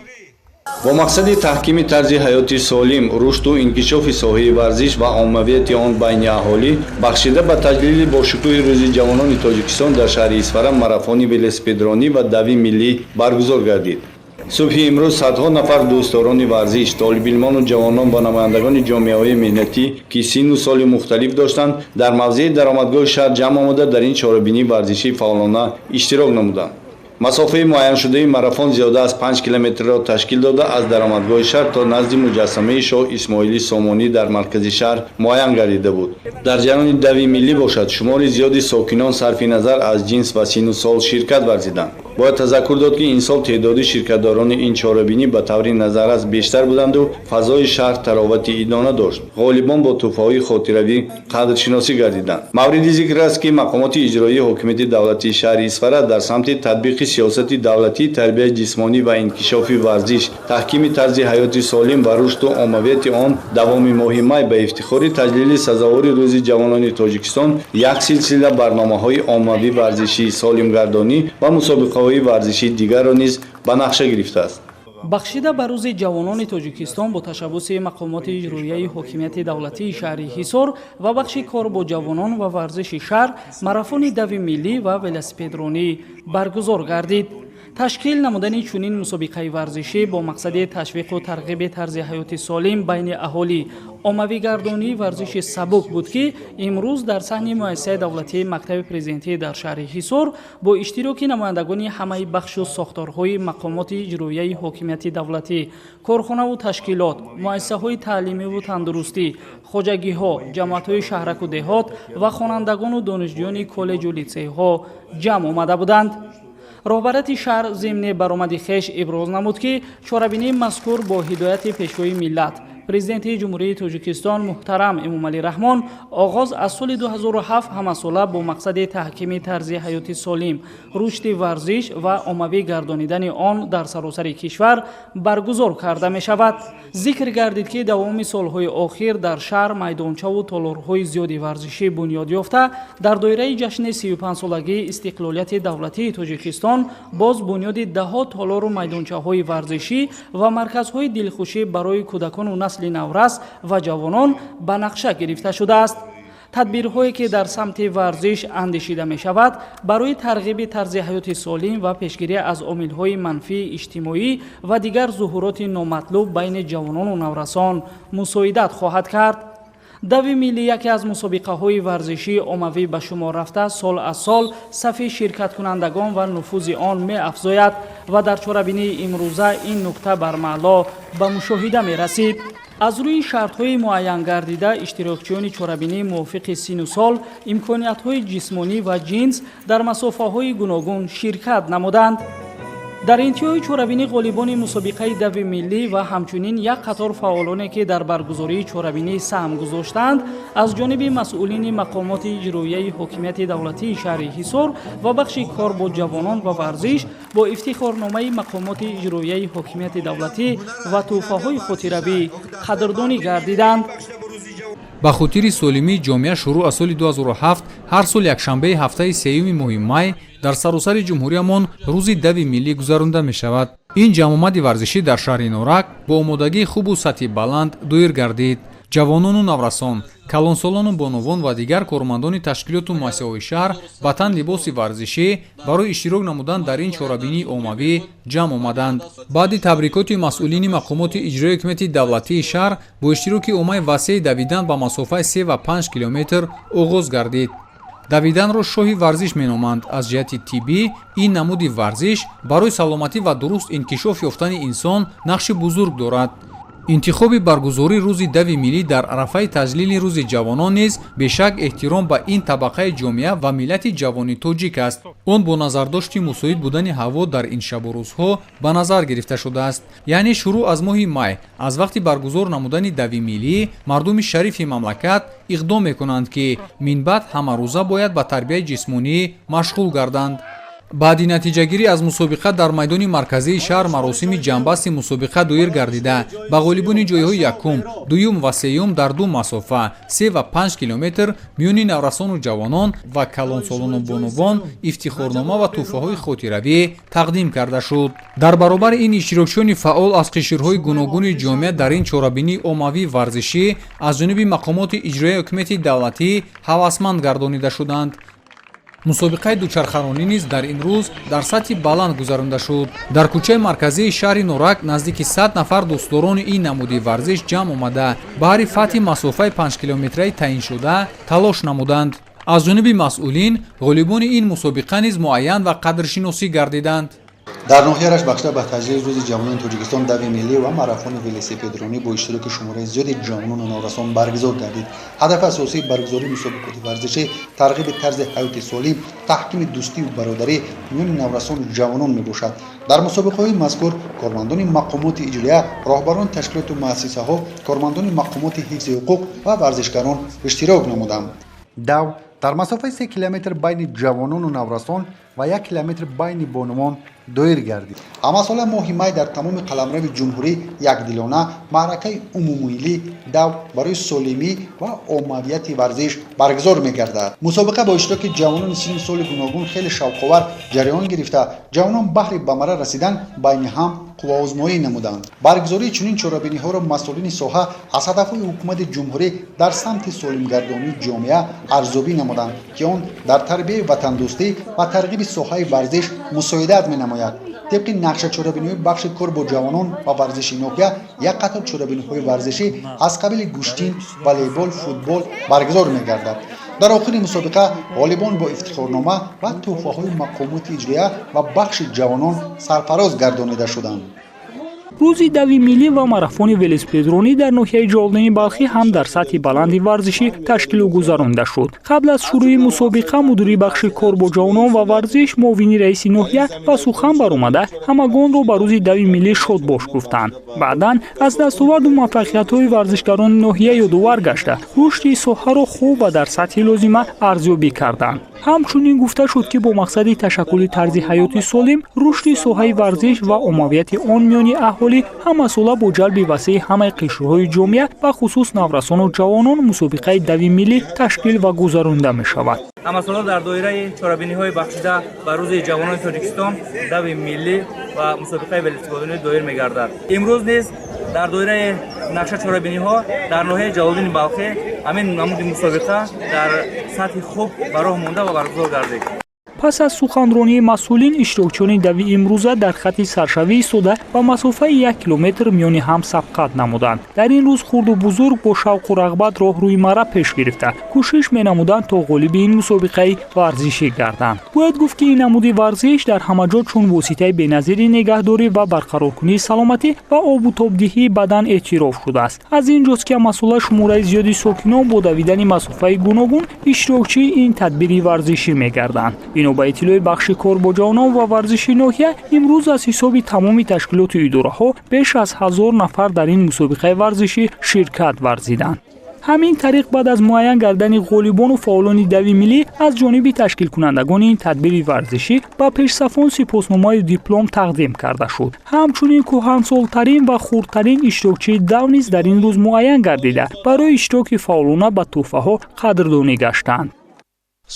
Бо мақсади таҳкими тарзи ҳаёти солим, рушду инкишофи соҳаи варзиш ва оммавияти он байни аҳолӣ, бахшида ба таҷлили бошукӯҳи Рӯзи ҷавонони Тоҷикистон дар шаҳри Исфара марафони велосипедронӣ ва дави миллӣ баргузор гардид. Субҳи имрӯз садҳо нафар дӯстдорони варзиш, толибилмону ҷавонон ва намояндагони ҷомеаҳои меҳнатӣ, ки синну соли мухталиф доштанд, дар мавзеи даромадгоҳи шаҳр ҷамъ омада, дар ин чорабинии варзишӣ фаъолона иштирок намуданд. Масофаи муайяншудаи марафон зиёда аз 5 километрро ташкил дода, аз даромадгоҳи шаҳр то назди муҷассамаи шоҳ Исмоили Сомонӣ дар маркази шаҳр муайян гардида буд. Дар ҷараёни дави миллӣ бошад, шумори зиёди сокинон сарфи назар аз ҷинс ва синну сол ширкат варзиданд. Бояд тазаккур дод, ки ин сол теъдоди ширкатдорони ин чорабинӣ ба таври назаррас бештар буданду фазои шаҳр таровати идона дошт. Ғолибон бо тӯҳфаҳои хотиравӣ қадршиносӣ гардиданд. Мавриди зикр аст, ки мақомоти иҷроии ҳокимияти давлатии шаҳри Исфара дар самти татбиқи сиёсати давлатии тарбияи ҷисмонӣ ва инкишофи варзиш, таҳкими тарзи ҳаёти солим ва рушду оммавияти он давоми моҳи май ба ифтихори таҷлили сазовори Рӯзи ҷавонони Тоҷикистон як силсила барномаҳои оммавӣ варзишӣ, солимгардонӣ ва мусобиқаҳои варзишии дигарро низ ба нақша гирифтааст. Бахшида ба Рӯзи ҷавонони Тоҷикистон бо ташаббуси мақомоти иҷроияи ҳокимияти давлатии шаҳри Ҳисор ва бахши кор бо ҷавонон ва варзиши шаҳр марафони дави миллӣ ва велосипедронӣ баргузор гардид. Ташкил намудани чунин мусобиқаи варзишӣ бо мақсади ташвиқу тарғиби тарзи ҳаёти солим байни аҳолӣ, оммавигардонии варзиши сабук буд, ки имрӯз дар саҳни муассисаи давлатии мактаби президентӣ дар шаҳри Ҳисор бо иштироки намояндагони ҳамаи бахшу сохторҳои мақомоти иҷроияи ҳокимияти давлатӣ, корхонаву ташкилот, муассисаҳои таълимиву тандурустӣ, хоҷагиҳо, ҷамоатҳои шаҳраку деҳот ва хонандагону донишҷӯёни коллеҷу литсейҳо ҷамъ омада буданд. Роҳбарияти шаҳр зимни баромади хеш иброз намуд, ки чорабинии мазкур бо ҳидояти Пешвои миллат, Президенти Ҷумҳурии Тоҷикистон муҳтарам Эмомалӣ Раҳмон оғоз аз соли 2007 ҳамасола бо мақсади таҳкими тарзи ҳаёти солим, рушди варзиш ва оммавӣ гардонидани он дар саросари кишвар баргузор карда мешавад. Зикр гардид, ки давоми солҳои охир дар шаҳр майдончаву толорҳои зиёди варзишӣ бунёд ёфта, дар доираи ҷашни 35-солагии истиқлолияти давлатии Тоҷикистон боз бунёди даҳҳо толору майдончаҳои варзишӣ ва марказҳои дилхушӣ барои кӯдакону насли наврас ва ҷавонон ба нақша гирифта шудааст. Тадбирҳое, ки дар самти варзиш андешида мешавад, барои тарғиби тарзи ҳаёти солим ва пешгирӣ аз омилҳои манфии иҷтимоӣ ва дигар зуҳуроти номатлуб байни ҷавонону наврасон мусоидат хоҳад кард. Дави миллӣ яке аз мусобиқаҳои варзишии оммавӣ ба шумор рафта, сол аз сол сафи ширкаткунандагон ва нуфузи он меафзояд ва дар чорабинии имрӯза ин нукта бармаъло ба мушоҳида мерасид. Аз рӯи шартҳои муайянгардида, иштирокчиёни чорабинӣ мувофиқи сину сол, имкониятҳои ҷисмонӣ ва ҷинс дар масофаҳои гуногун ширкат намуданд. Дар интиҳои чорабинӣ ғолибони мусобиқаи дави миллӣ ва ҳамчунин як қатор фаъолоне, ки дар баргузории чорабинӣ саҳм гузоштаанд, аз ҷониби масъулини мақомоти иҷроияи ҳокимияти давлатии шаҳри Ҳисор ва бахши кор бо ҷавонон ва варзиш бо ифтихорномаи мақомоти иҷроияи ҳокимияти давлатӣ ва тӯҳфаҳои хотиравӣ қадрдонӣ гардиданд. Ба хотири солимии ҷомеа шурӯъ аз соли 2007 ҳар сол якшанбеи ҳафтаи сеюми моҳи май дар саросари ҷумҳуриямон рӯзи дави миллӣ гузаронда мешавад. Ин ҷамъомади варзишӣ дар шаҳри Норак бо омодагии хубу сатҳи баланд доир гардид. Ҷавонону наврасон, калонсолону бонувон ва дигар кормандони ташкилоту муассисаҳои шаҳр ба тан либоси варзишӣ барои иштирок намудан дар ин чорабинии оммавӣ ҷамъ омаданд. Баъди табрикоти масъулини мақомоти иҷроии ҳукумати давлатии шаҳр бо иштироки оммаи васеи давидан ба масофаи 3 ва 5 километр оғоз гардид. Давиданро шоҳи варзиш меноманд. Аз ҷиҳати тиббӣ ин намуди варзиш барои саломатӣ ва дуруст инкишоф ёфтани инсон нақши бузург дорад. Интихоби баргузории рӯзи дави миллӣ дар арафаи таҷлили рӯзи ҷавонон низ бешак эҳтиром ба ин табақаи ҷомеа ва миллати ҷавони тоҷик аст. Он бо назардошти мусоид будани ҳаво дар ин шабу рӯзҳо ба назар гирифта шудааст. Яъне шурӯъ аз моҳи май, аз вақти баргузор намудани дави миллӣ, мардуми шарифи мамлакат иқдом мекунанд, ки минбаъд ҳамарӯза бояд ба тарбияи ҷисмонӣ машғул гарданд. Баъди натиҷагирӣ аз мусобиқа дар майдони марказии шаҳр маросими ҷамъбасти мусобиқа доир гардида, ба ғолибони ҷойҳои якум, дуюм ва сеюм дар ду масофа, 3 ва 5 километр, миёни наврасону ҷавонон ва калонсолону бонувон ифтихорнома ва тӯҳфаҳои хотиравӣ тақдим карда шуд. Дар баробари ин, иштирокчиёни фаъол аз қишрҳои гуногуни ҷомеа дар ин чорабинии оммавии варзишӣ аз ҷониби мақомоти иҷроияи ҳукумати давлатӣ ҳавасманд гардонида шуданд. Мусобиқаи дучархаронӣ низ дар ин рӯз дар сатҳи баланд гузаронда шуд. Дар кӯчаи марказии шаҳри Норак наздики 100 нафар дӯстдорони ин намуди варзиш ҷамъ омада, баҳри фатҳи масофаи 5-километраи таъиншуда талош намуданд. Аз ҷониби масъулин ғолибони ин мусобиқа низ муайян ва қадршиносӣ гардиданд. Дар ноҳияи Рашт бахшида ба таҷлили рӯзи ҷавонони Тоҷикистон дави миллӣ ва марафони велосипедронӣ бо иштироки шумораи зиёди ҷавонону наврасон баргузор гардид. Ҳадафи асосии баргузории мусобиқоти варзишӣ тарғиби тарзи ҳаёти солим, таҳкими дӯстию бародарӣ миёни наврасону ҷавонон мебошад. Дар мусобиқаҳои мазкур кормандони мақомоти иҷроия, роҳбарони ташкилоту муассисаҳо, кормандони мақомоти ҳифзи ҳуқуқ ва варзишгарон иштирок намуданд. Дав дар масофаи 3 километр байни ҷавонону наврасон ва 1 километр байни бонувон доир гардид. Ҳамасола моҳи май дар тамоми қаламрави ҷумҳурӣ якдилона маъракаи умумимиллӣ дав барои солимӣ ва оммавияти варзиш баргузор мегардад. Мусобиқа бо иштироки ҷавонони синну соли гуногун хеле шавқовар ҷараён гирифта, ҷавонон баҳри ба марра расидан байни ҳам қувваозмоӣ намуданд. Баргузории чунин чорабиниҳоро масъулини соҳа аз ҳадафҳои ҳукумати ҷумҳурӣ дар самти солимгардонии ҷомеа арзёбӣ намуданд, ки он дар тарбияи ватандӯстӣ ва тарғиби соҳаи варзиш мусоидат менамояд. Тибқи нақша чорабиниҳои бахши кор бо ҷавонон ва варзиши ноҳия як қатор чорабиниҳои варзишӣ аз қабили гӯштин, волейбол, футбол баргузор мегардад. Дар охири мусобиқа ғолибон бо ифтихорнома ва туҳфаҳои мақомоти иҷроия ва бахши ҷавонон сарфароз гардонида шуданд. Рӯзи дави миллӣ ва марафони велосипедронӣ дар ноҳияи Ҷалолиддини Балхӣ ҳам дар сатҳи баланди варзишӣ ташкилу гузаронида шуд. Қабл аз шурӯи мусобиқа мудири бахши кор бо ҷавонон ва варзиш, муовини раиси ноҳия ба сухан баромада ҳамагонро ба рӯзи дави миллӣ шодбош гуфтанд. Баъдан аз дастоварду муваффақиятҳои варзишгарони ноҳия ёдовар гашта, рушди соҳаро хуб ва дар сатҳи лозима арзёбӣ карданд. Ҳамчунин гуфта шуд, ки бо мақсади ташаккули тарзи ҳаёти солим, рушди соҳаи варзиш ва оммавияти он миёни аҳолӣ ҳамасола бо ҷалби васеи ҳамаи қишрҳои ҷомеа, бахусус наврасону ҷавонон, мусобиқаи дави миллӣ ташкил ва гузаронида мешавад. Ҳамасола дар доираи чорабиниҳои бахшида ба рӯзи ҷавонони Тоҷикистон дави миллӣ ва мусобиқаи велосипедронӣ доир мегардад. Имрӯз низ дар доираи нақша чорабиниҳо дар ноҳияи Ҷалолиддини Балхӣ ҳамин намуди мусобиқа дар сатҳи хуб ба роҳ монда ва баргузор гардид. Пас аз суханронии масъулин, иштирокчиёни дави имрӯза дар хатти саршавӣ истода ба масофаи 1 километр миёни ҳам сабқат намуданд. Дар ин рӯз хурду бузург бо шавқу рағбат роҳ рӯи мара пеш гирифта, кӯшиш менамуданд то ғолиби ин мусобиқаи варзишӣ гарданд. Бояд гуфт, ки ин намуди варзиш дар ҳама ҷо чун воситаи беназири нигаҳдорӣ ва барқароркунии саломатӣ ва обу тобдиҳии бадан эътироф шудааст. Аз ин ҷост, ки ҳамасола шумораи зиёди сокинон бо давидани масофаи гуногун иштирокчии ин тадбири варзишӣ мегарданд. Бино ба иттилои бахши кор бо ҷавонон ва варзиши ноҳия, имрӯз аз ҳисоби тамоми ташкилоту идораҳо беш аз 1000 нафар дар ин мусобиқаи варзишӣ ширкат варзиданд. Ҳамин тариқ, баъд аз муайян гардани ғолибону фаъолони дави миллӣ аз ҷониби ташкилкунандагони ин тадбири варзишӣ ба пешсафон сипосномаю диплом тақдим карда шуд. Ҳамчунин кӯҳансолтарин ва хурдтарин иштирокчии дав низ дар ин рӯз муайян гардида, барои иштироки фаъолона ба тӯҳфаҳо қадрдонӣ гаштанд.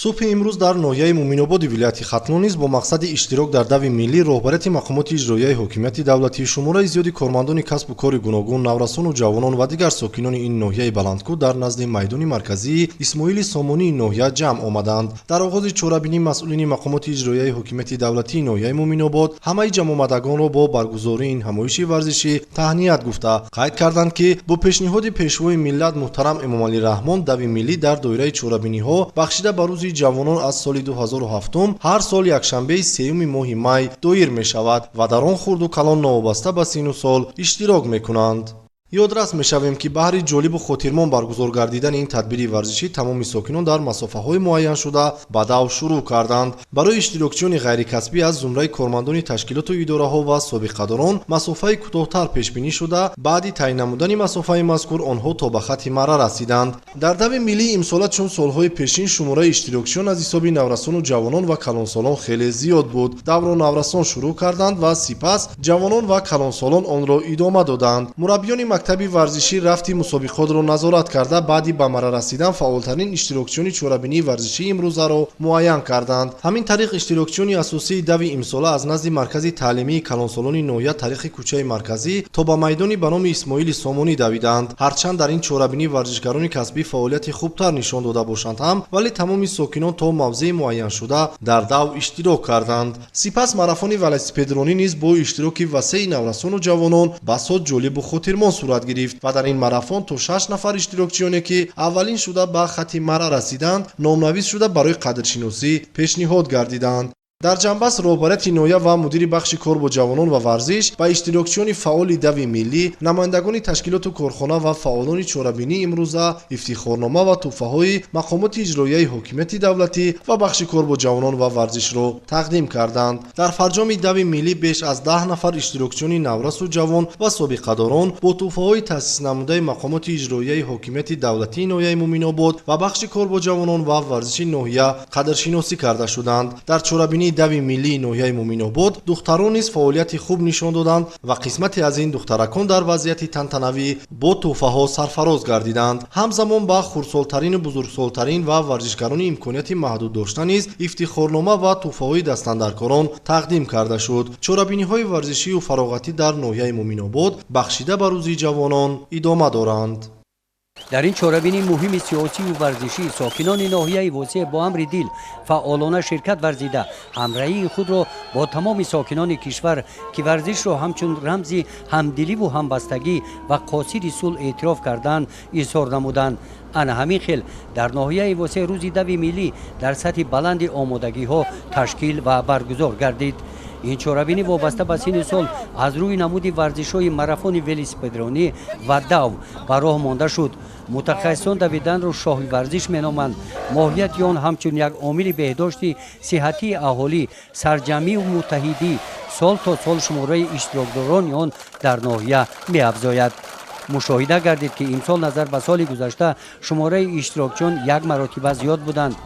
Субҳи имрӯз дар ноҳияи Муминободи вилояти Хатлон низ бо мақсади иштирок дар дави миллӣ роҳбарияти мақомоти иҷроияи ҳокимияти давлатӣ, шумораи зиёди кормандони касбу кори гуногун, наврасону ҷавонон ва дигар сокинони ин ноҳияи баландкӯҳ дар назди майдони марказии Исмоили Сомонии ноҳия ҷамъ омаданд. Дар оғози чорабинӣ масъулини мақомоти иҷроияи ҳокимияти давлатии ноҳияи Муминобод ҳамаи ҷамъомадагонро бо баргузории ин ҳамоиши варзишӣ таҳният гуфта, қайд карданд, ки бо пешниҳоди Пешвои миллат муҳтарам Эмомалӣ Раҳмон дави миллӣ дар доираи чорабиниҳо бахшида ба рӯзи ҷавонон аз соли 2007 ҳар сол якшанбеи 3-юми моҳи май доир мешавад ва дар он хурду калон новобаста ба сину сол иштирок мекунанд. Ёдрас мешавем, ки баҳри ҷолибу хотирмон баргузор гардидани ин тадбири варзишӣ тамоми сокинон дар масофаҳои муайяншуда ба дав шурӯъ карданд. Барои иштирокчиёни ғайрикасбӣ аз зумраи кормандони ташкилоту идораҳо ва собиқадорон масофаи кӯтоҳтар пешбинӣ шуда, баъди таъин намудани масофаи мазкур онҳо то ба хатти мара расиданд. Дар дави миллии имсола чун солҳои пешин шумораи иштирокчиён аз ҳисоби наврасону ҷавонон ва калонсолон хеле зиёд буд. Давро наврасон шурӯъ карданд ва сипас ҷавонон ва калонсолон онро идома доданд. Мураббиёни мактаби варзишӣ рафти мусобиқотро назорат карда, баъди ба мара расидан фаъолтарин иштирокчиёни чорабинии варзишии имрӯзаро муайян карданд. Ҳамин тариқ, иштирокчиёни асосии дави имсола аз назди маркази таълимии калонсолони ноҳия тариқи кӯчаи марказӣ то ба майдони ба номи Исмоили Сомонӣ давиданд. Ҳарчанд дар ин чорабинӣ варзишгарони касбӣ фаъолияти хубтар нишон дода бошанд ҳам, вале тамоми сокинон то мавзеи муайяншуда дар дав иштирок карданд. Сипас марафони велосипедронӣ низ бо иштироки васеи наврасону ҷавонон басо ҷолибу хотирмон сурат гирифт ва дар ин марафон то 6 нафар иштирокчиёне, ки аввалин шуда ба хатти мара расиданд, номнавис шуда барои қадршиносӣ пешниҳод гардиданд. Дар ҷанбаст роҳбарияти ноҳия ва мудири бахши кор бо ҷавонон ва варзиш ба иштирокчиёни фаъоли дави миллӣ, намояндагони ташкилоту корхона ва фаъолони чорабинии имрӯза ифтихорнома ва тӯҳфаҳои мақомоти иҷроияи ҳокимияти давлатӣ ва бахши кор бо ҷавонон ва варзишро тақдим карданд. Дар фарҷоми дави миллӣ беш аз 10 нафар иштирокчиёни наврасу ҷавон ва собиқадорон бо тӯҳфаҳои таъсиснамудаи мақомоти иҷроияи ҳокимияти давлатии ноҳияи Муминобод ва бахши кор бо ҷавонон ва варзиши ноҳия қадршиносӣ карда шуданд. Дар чорабинии дави миллии ноҳияи Муминобод духтарон низ фаъолияти хуб нишон доданд ва қисмате аз ин духтаракон дар вазъияти тантанавӣ бо тӯҳфаҳо сарфароз гардиданд. Ҳамзамон ба хурдсолтарину бузургсолтарин ва варзишгарони имконияти маҳдуд дошта низ ифтихорнома ва тӯҳфаҳои дастандаркорон тақдим карда шуд. Чорабиниҳои варзишию фароғатӣ дар ноҳияи Муминобод бахшида ба рӯзи ҷавонон идома доранд. Дар ин чорабинии муҳими сиёсию варзишӣ сокинони ноҳияи Восеъ бо амри дил фаъолона ширкат варзида, ҳамраҳии худро бо тамоми сокинони кишвар, ки варзишро ҳамчун рамзи ҳамдиливу ҳамбастагӣ ва қосиди сулҳ эътироф карданд, изҳор намуданд. Ана ҳамин хел дар ноҳияи Восеъ рӯзи дави миллӣ дар сатҳи баланди омодагиҳо ташкил ва баргузор гардид. Ин чорабинӣ вобаста ба синни сол аз рӯи намуди варзишҳои марафони велосипедронӣ ва дав ба роҳ монда шуд. Мутахассисон давиданро шоҳи варзиш меноманд. Моҳияти он ҳамчун як омили беҳдошти сиҳатии аҳолӣ, сарҷамъию муттаҳидӣ сол то сол шумораи иштирокдорони он дар ноҳия меафзояд. Мушоҳида гардид, ки имсол назар ба соли гузашта шумораи иштирокчиён як маротиба зиёд буданд.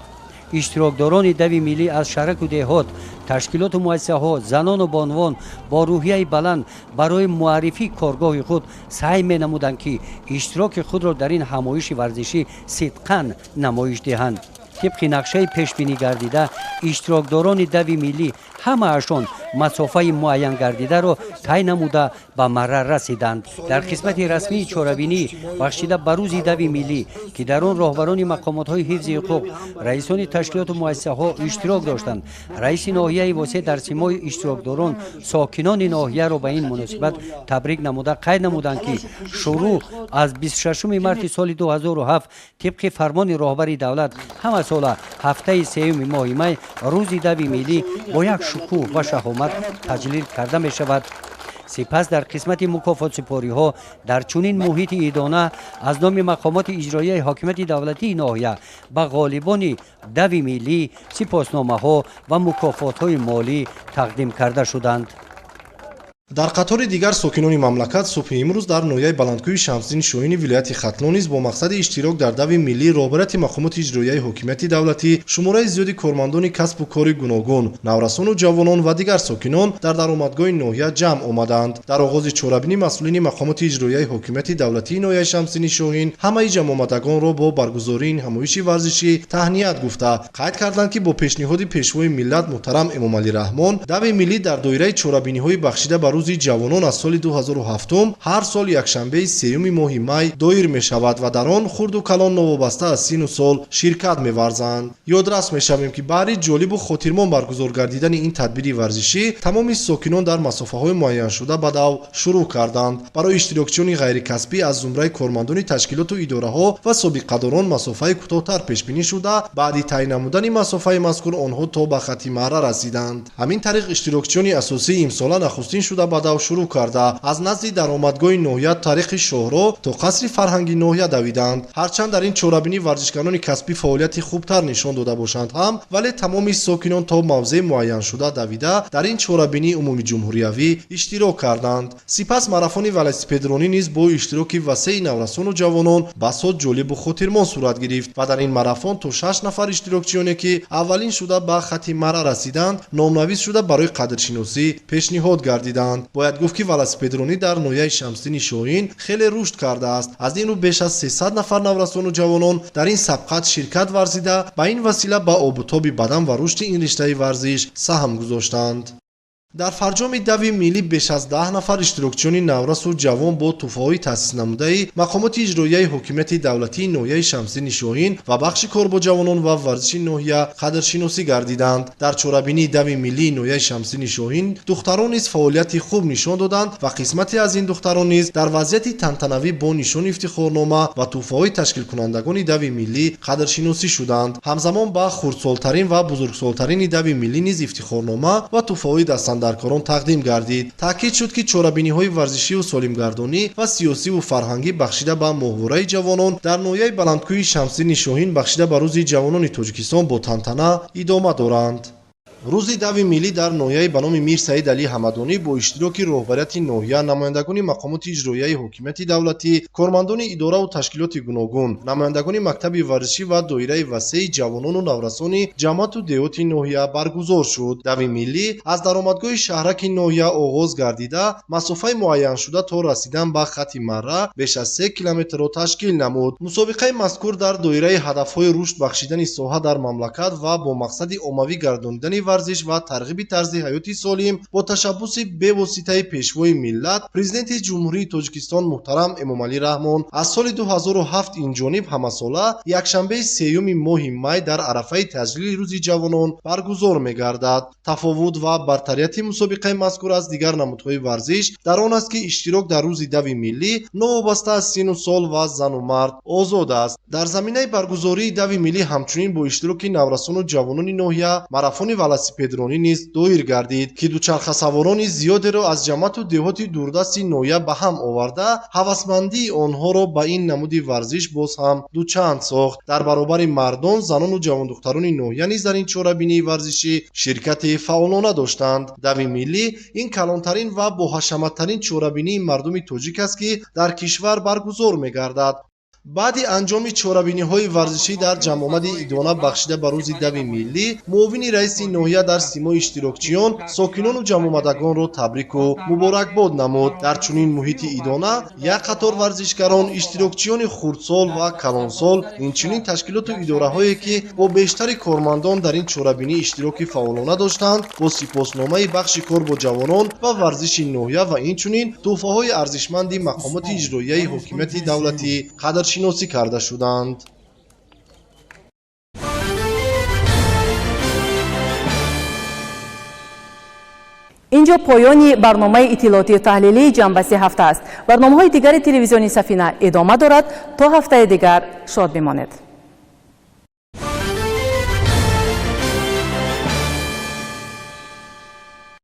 Иштирокдорони дави миллӣ аз шаҳраку деҳот, ташкилоту муассисаҳо, занону бонувон бо рӯҳияи баланд барои муаррифии коргоҳи худ саъй менамуданд, ки иштироки худро дар ин ҳамоиши варзишӣ сидқан намоиш диҳанд. Тибқи нақшаи пешбинӣ гардида, иштирокдорони дави миллӣ ҳамаашон масофаи муайянгардидаро тай намуда ба марра расиданд. Дар қисмати расмии чорабинӣ бахшида ба рӯзи дави миллӣ, ки дар он роҳбарони мақомотҳои ҳифзи ҳуқуқ, раисони ташкилоту муассисаҳо иштирок доштанд, раиси ноҳияи Восеъ дар симои иштирокдорон сокинони ноҳияро ба ин муносибат табрик намуда қайд намуданд, ки шурӯъ аз 26 марти соли 2007 тибқи фармони роҳбари давлат ҳамасола ҳафтаи сеюми моҳи май рӯзи дави миллӣ бо як шукӯҳ ва шаҳомат таҷлил карда мешавад. Сипас дар қисмати мукофотсупориҳо дар чунин муҳити идона аз номи мақомоти иҷроияи ҳокимияти давлатии ноҳия ба ғолибони дави миллӣ сипосномаҳо ва мукофотҳои молӣ тақдим карда шуданд. Дар қатори дигар сокинони мамлакат субҳи имрӯз дар ноҳияи Баландкӯҳи Шамсиддини Шоҳини вилояти Хатлон низ бо мақсади иштирок дар дави миллӣ роҳбарияти мақомоти иҷроияи ҳокимияти давлатӣ, шумораи зиёди кормандони касбу кори гуногун, наврасону ҷавонон ва дигар сокинон дар даромадгоҳи ноҳия ҷамъ омаданд. Дар оғози чорабинӣ масъулини мақомоти иҷроияи ҳокимияти давлатии ноҳияи Шамсиддини Шоҳин ҳамаи ҷамъомадагонро бо баргузории ин ҳамоиши варзишӣ таҳният гуфта, қайд карданд, ки бо пешниҳоди пешвои миллат муҳтарам Эмомалӣ Раҳмон дави миллӣ дар доираи чорабиниҳои бахшида ба рӯзи ҷавонон аз соли 2007 ҳар сол якшанбеи сеюми моҳи май доир мешавад ва дар он хурду калон новобаста аз сину сол ширкат меварзанд. Ёдрас мешавем, ки баҳри ҷолибу хотирмон баргузор гардидани ин тадбири варзишӣ тамоми сокинон дар масофаҳои муайяншуда ба дав шурӯъ карданд. Барои иштирокчиёни ғайрикасбӣ аз зумраи кормандони ташкилоту идораҳо ва собиқадорон масофаи кӯтоҳтар пешбинӣ шуда, баъди тай намудани масофаи мазкур онҳо то ба хати марра расиданд. Ҳамин тариқ иштирокчиёни асосии имсола нахустин шуда ба дав шурӯъ карда, аз назди даромадгоҳи ноҳия тариқи шоҳроҳ то қасри фарҳанги ноҳия давиданд. Ҳарчанд дар ин чорабинӣ варзишгарони касбӣ фаъолияти хубтар нишон дода бошанд ҳам, вале тамоми сокинон то мавзеи муайяншуда давида дар ин чорабинии умумиҷумҳуриявӣ иштирок карданд. Сипас марафони велосипедронӣ низ бо иштироки васеи наврасону ҷавонон басо ҷолибу хотирмон сурат гирифт ва дар ин марафон то 6 нафар иштирокчиёне ки аввалин шуда ба хати марра расиданд, номнавис шуда барои қадршиносӣ пешниҳод гардиданд. Бояд гуфт, ки велосипедронӣ дар ноҳияи Шамсиддини Шоҳин хеле рушд кардааст. Аз ин рӯ беш аз 300 нафар наврасону ҷавонон дар ин сабқат ширкат варзида, ба ин васила ба обутоби бадан ва рушди ин риштаи варзиш саҳм гузоштанд. Дар фарҷоми дави миллӣ беш аз 10 нафар иштирокчиёни наврасу ҷавон бо тӯҳфаҳои таъсис намудаи мақомоти иҷроияи ҳокимияти давлатии ноҳияи Шамсиддини Шоҳин ва бахши кор бо ҷавонон ва варзиши ноҳия қадршиносӣ гардиданд. Дар чорабинии дави миллии ноҳияи Шамсиддини Шоҳин духтарон низ фаъолияти хуб нишон доданд ва қисмате аз ин духтарон низ дар вазъияти тантанавӣ бо нишони ифтихорнома ва тӯҳфаҳои ташкилкунандагони дави миллӣ қадршиносӣ шуданд. Ҳамзамон ба хурдсолтарин ва бузургсолтарини дави миллӣ низ ифтихорнома ва тӯҳфаҳои дастандаркорон тақдим гардид. Таъкид шуд, ки чорабиниҳои варзишиву солимгардонӣ ва сиёсиву фарҳангӣ бахшида ба моҳвораи ҷавонон дар ноҳияи Баландкӯҳи Шамсиддини Шоҳин бахшида ба рӯзи ҷавонони Тоҷикистон бо тантана идома доранд. Рӯзи дави миллӣ дар ноҳияи ба номи Мир Саид Алӣ Ҳамадонӣ бо иштироки роҳбарияти ноҳия, намояндагони мақомоти иҷроияи ҳокимияти давлатӣ, кормандони идораву ташкилоти гуногун, намояндагони мактаби варзишӣ ва доираи васеи ҷавонону наврасони ҷамоату деҳоти ноҳия баргузор шуд. Дави миллӣ аз даромадгоҳи шаҳраки ноҳия оғоз гардида, масофаи муайяншуда то расидан ба хати марра беш аз 3 километрро ташкил намуд. Мусобиқаи мазкур дар доираи ҳадафҳои рушд бахшидани соҳа дар мамлакат ва бо мақсади оммавӣ гардонидани варзиш ва тарғиби тарзи ҳаёти солим бо ташаббуси бевоситаи пешвои миллат, президенти Ҷумҳурии Тоҷикистон муҳтарам Эмомалӣ Раҳмон аз соли 2007 инҷониб ҳамасола якшанбеи сеюми моҳи май дар арафаи таҷлили рӯзи ҷавонон баргузор мегардад. Тафовут ва бартарияти мусобиқаи мазкур аз дигар намудҳои варзиш дар он аст, ки иштирок дар рӯзи дави миллӣ новобаста аз сину сол ва зану мард озод аст. Дар заминаи баргузории дави миллӣ ҳамчунин бо иштироки наврасону ҷавонони ноҳия марафони велосипедронӣ низ доир гардид, ки дучархасаворони зиёдеро аз ҷамоату деҳоти дурдасти ноҳия ба ҳам оварда, ҳавасмандии онҳоро ба ин намуди варзиш боз ҳам дучанд сохт. Дар баробари мардон, занону ҷавондухтарони ноҳия низ дар ин чорабинии варзишӣ ширкати фаъолона доштанд. Дави миллӣ ин калонтарин ва боҳашаматтарин чорабинии мардуми тоҷик аст, ки дар кишвар баргузор мегардад. Баъди анҷоми чорабиниҳои варзишӣ дар ҷамъомади идона бахшида ба рӯзи дави миллӣ, муовини раиси ноҳия дар симои иштирокчиён, сокинону ҷамъомадагонро табрику муборакбод намуд. Дар чунин муҳити идона як қатор варзишгарон, иштирокчиёни хурдсол ва калонсол, инчунин ташкилоту идораҳое, ки бо бештари кормандон дар ин чорабинӣ иштироки фаъолона доштанд, бо сипосномаи бахши кор бо ҷавонон ва варзиши ноҳия ва инчунин тӯҳфаҳои арзишманди мақомоти иҷроияи ҳокимияти давлатӣ қадршиносӣ карда шуданд. Инҷо поёни барномаи иттилоотию таҳлилии ҷанбаси ҳафта аст. Барномаҳои дигари телевизиони Сафина идома дорад. То ҳафтаи дигар шод бимонед.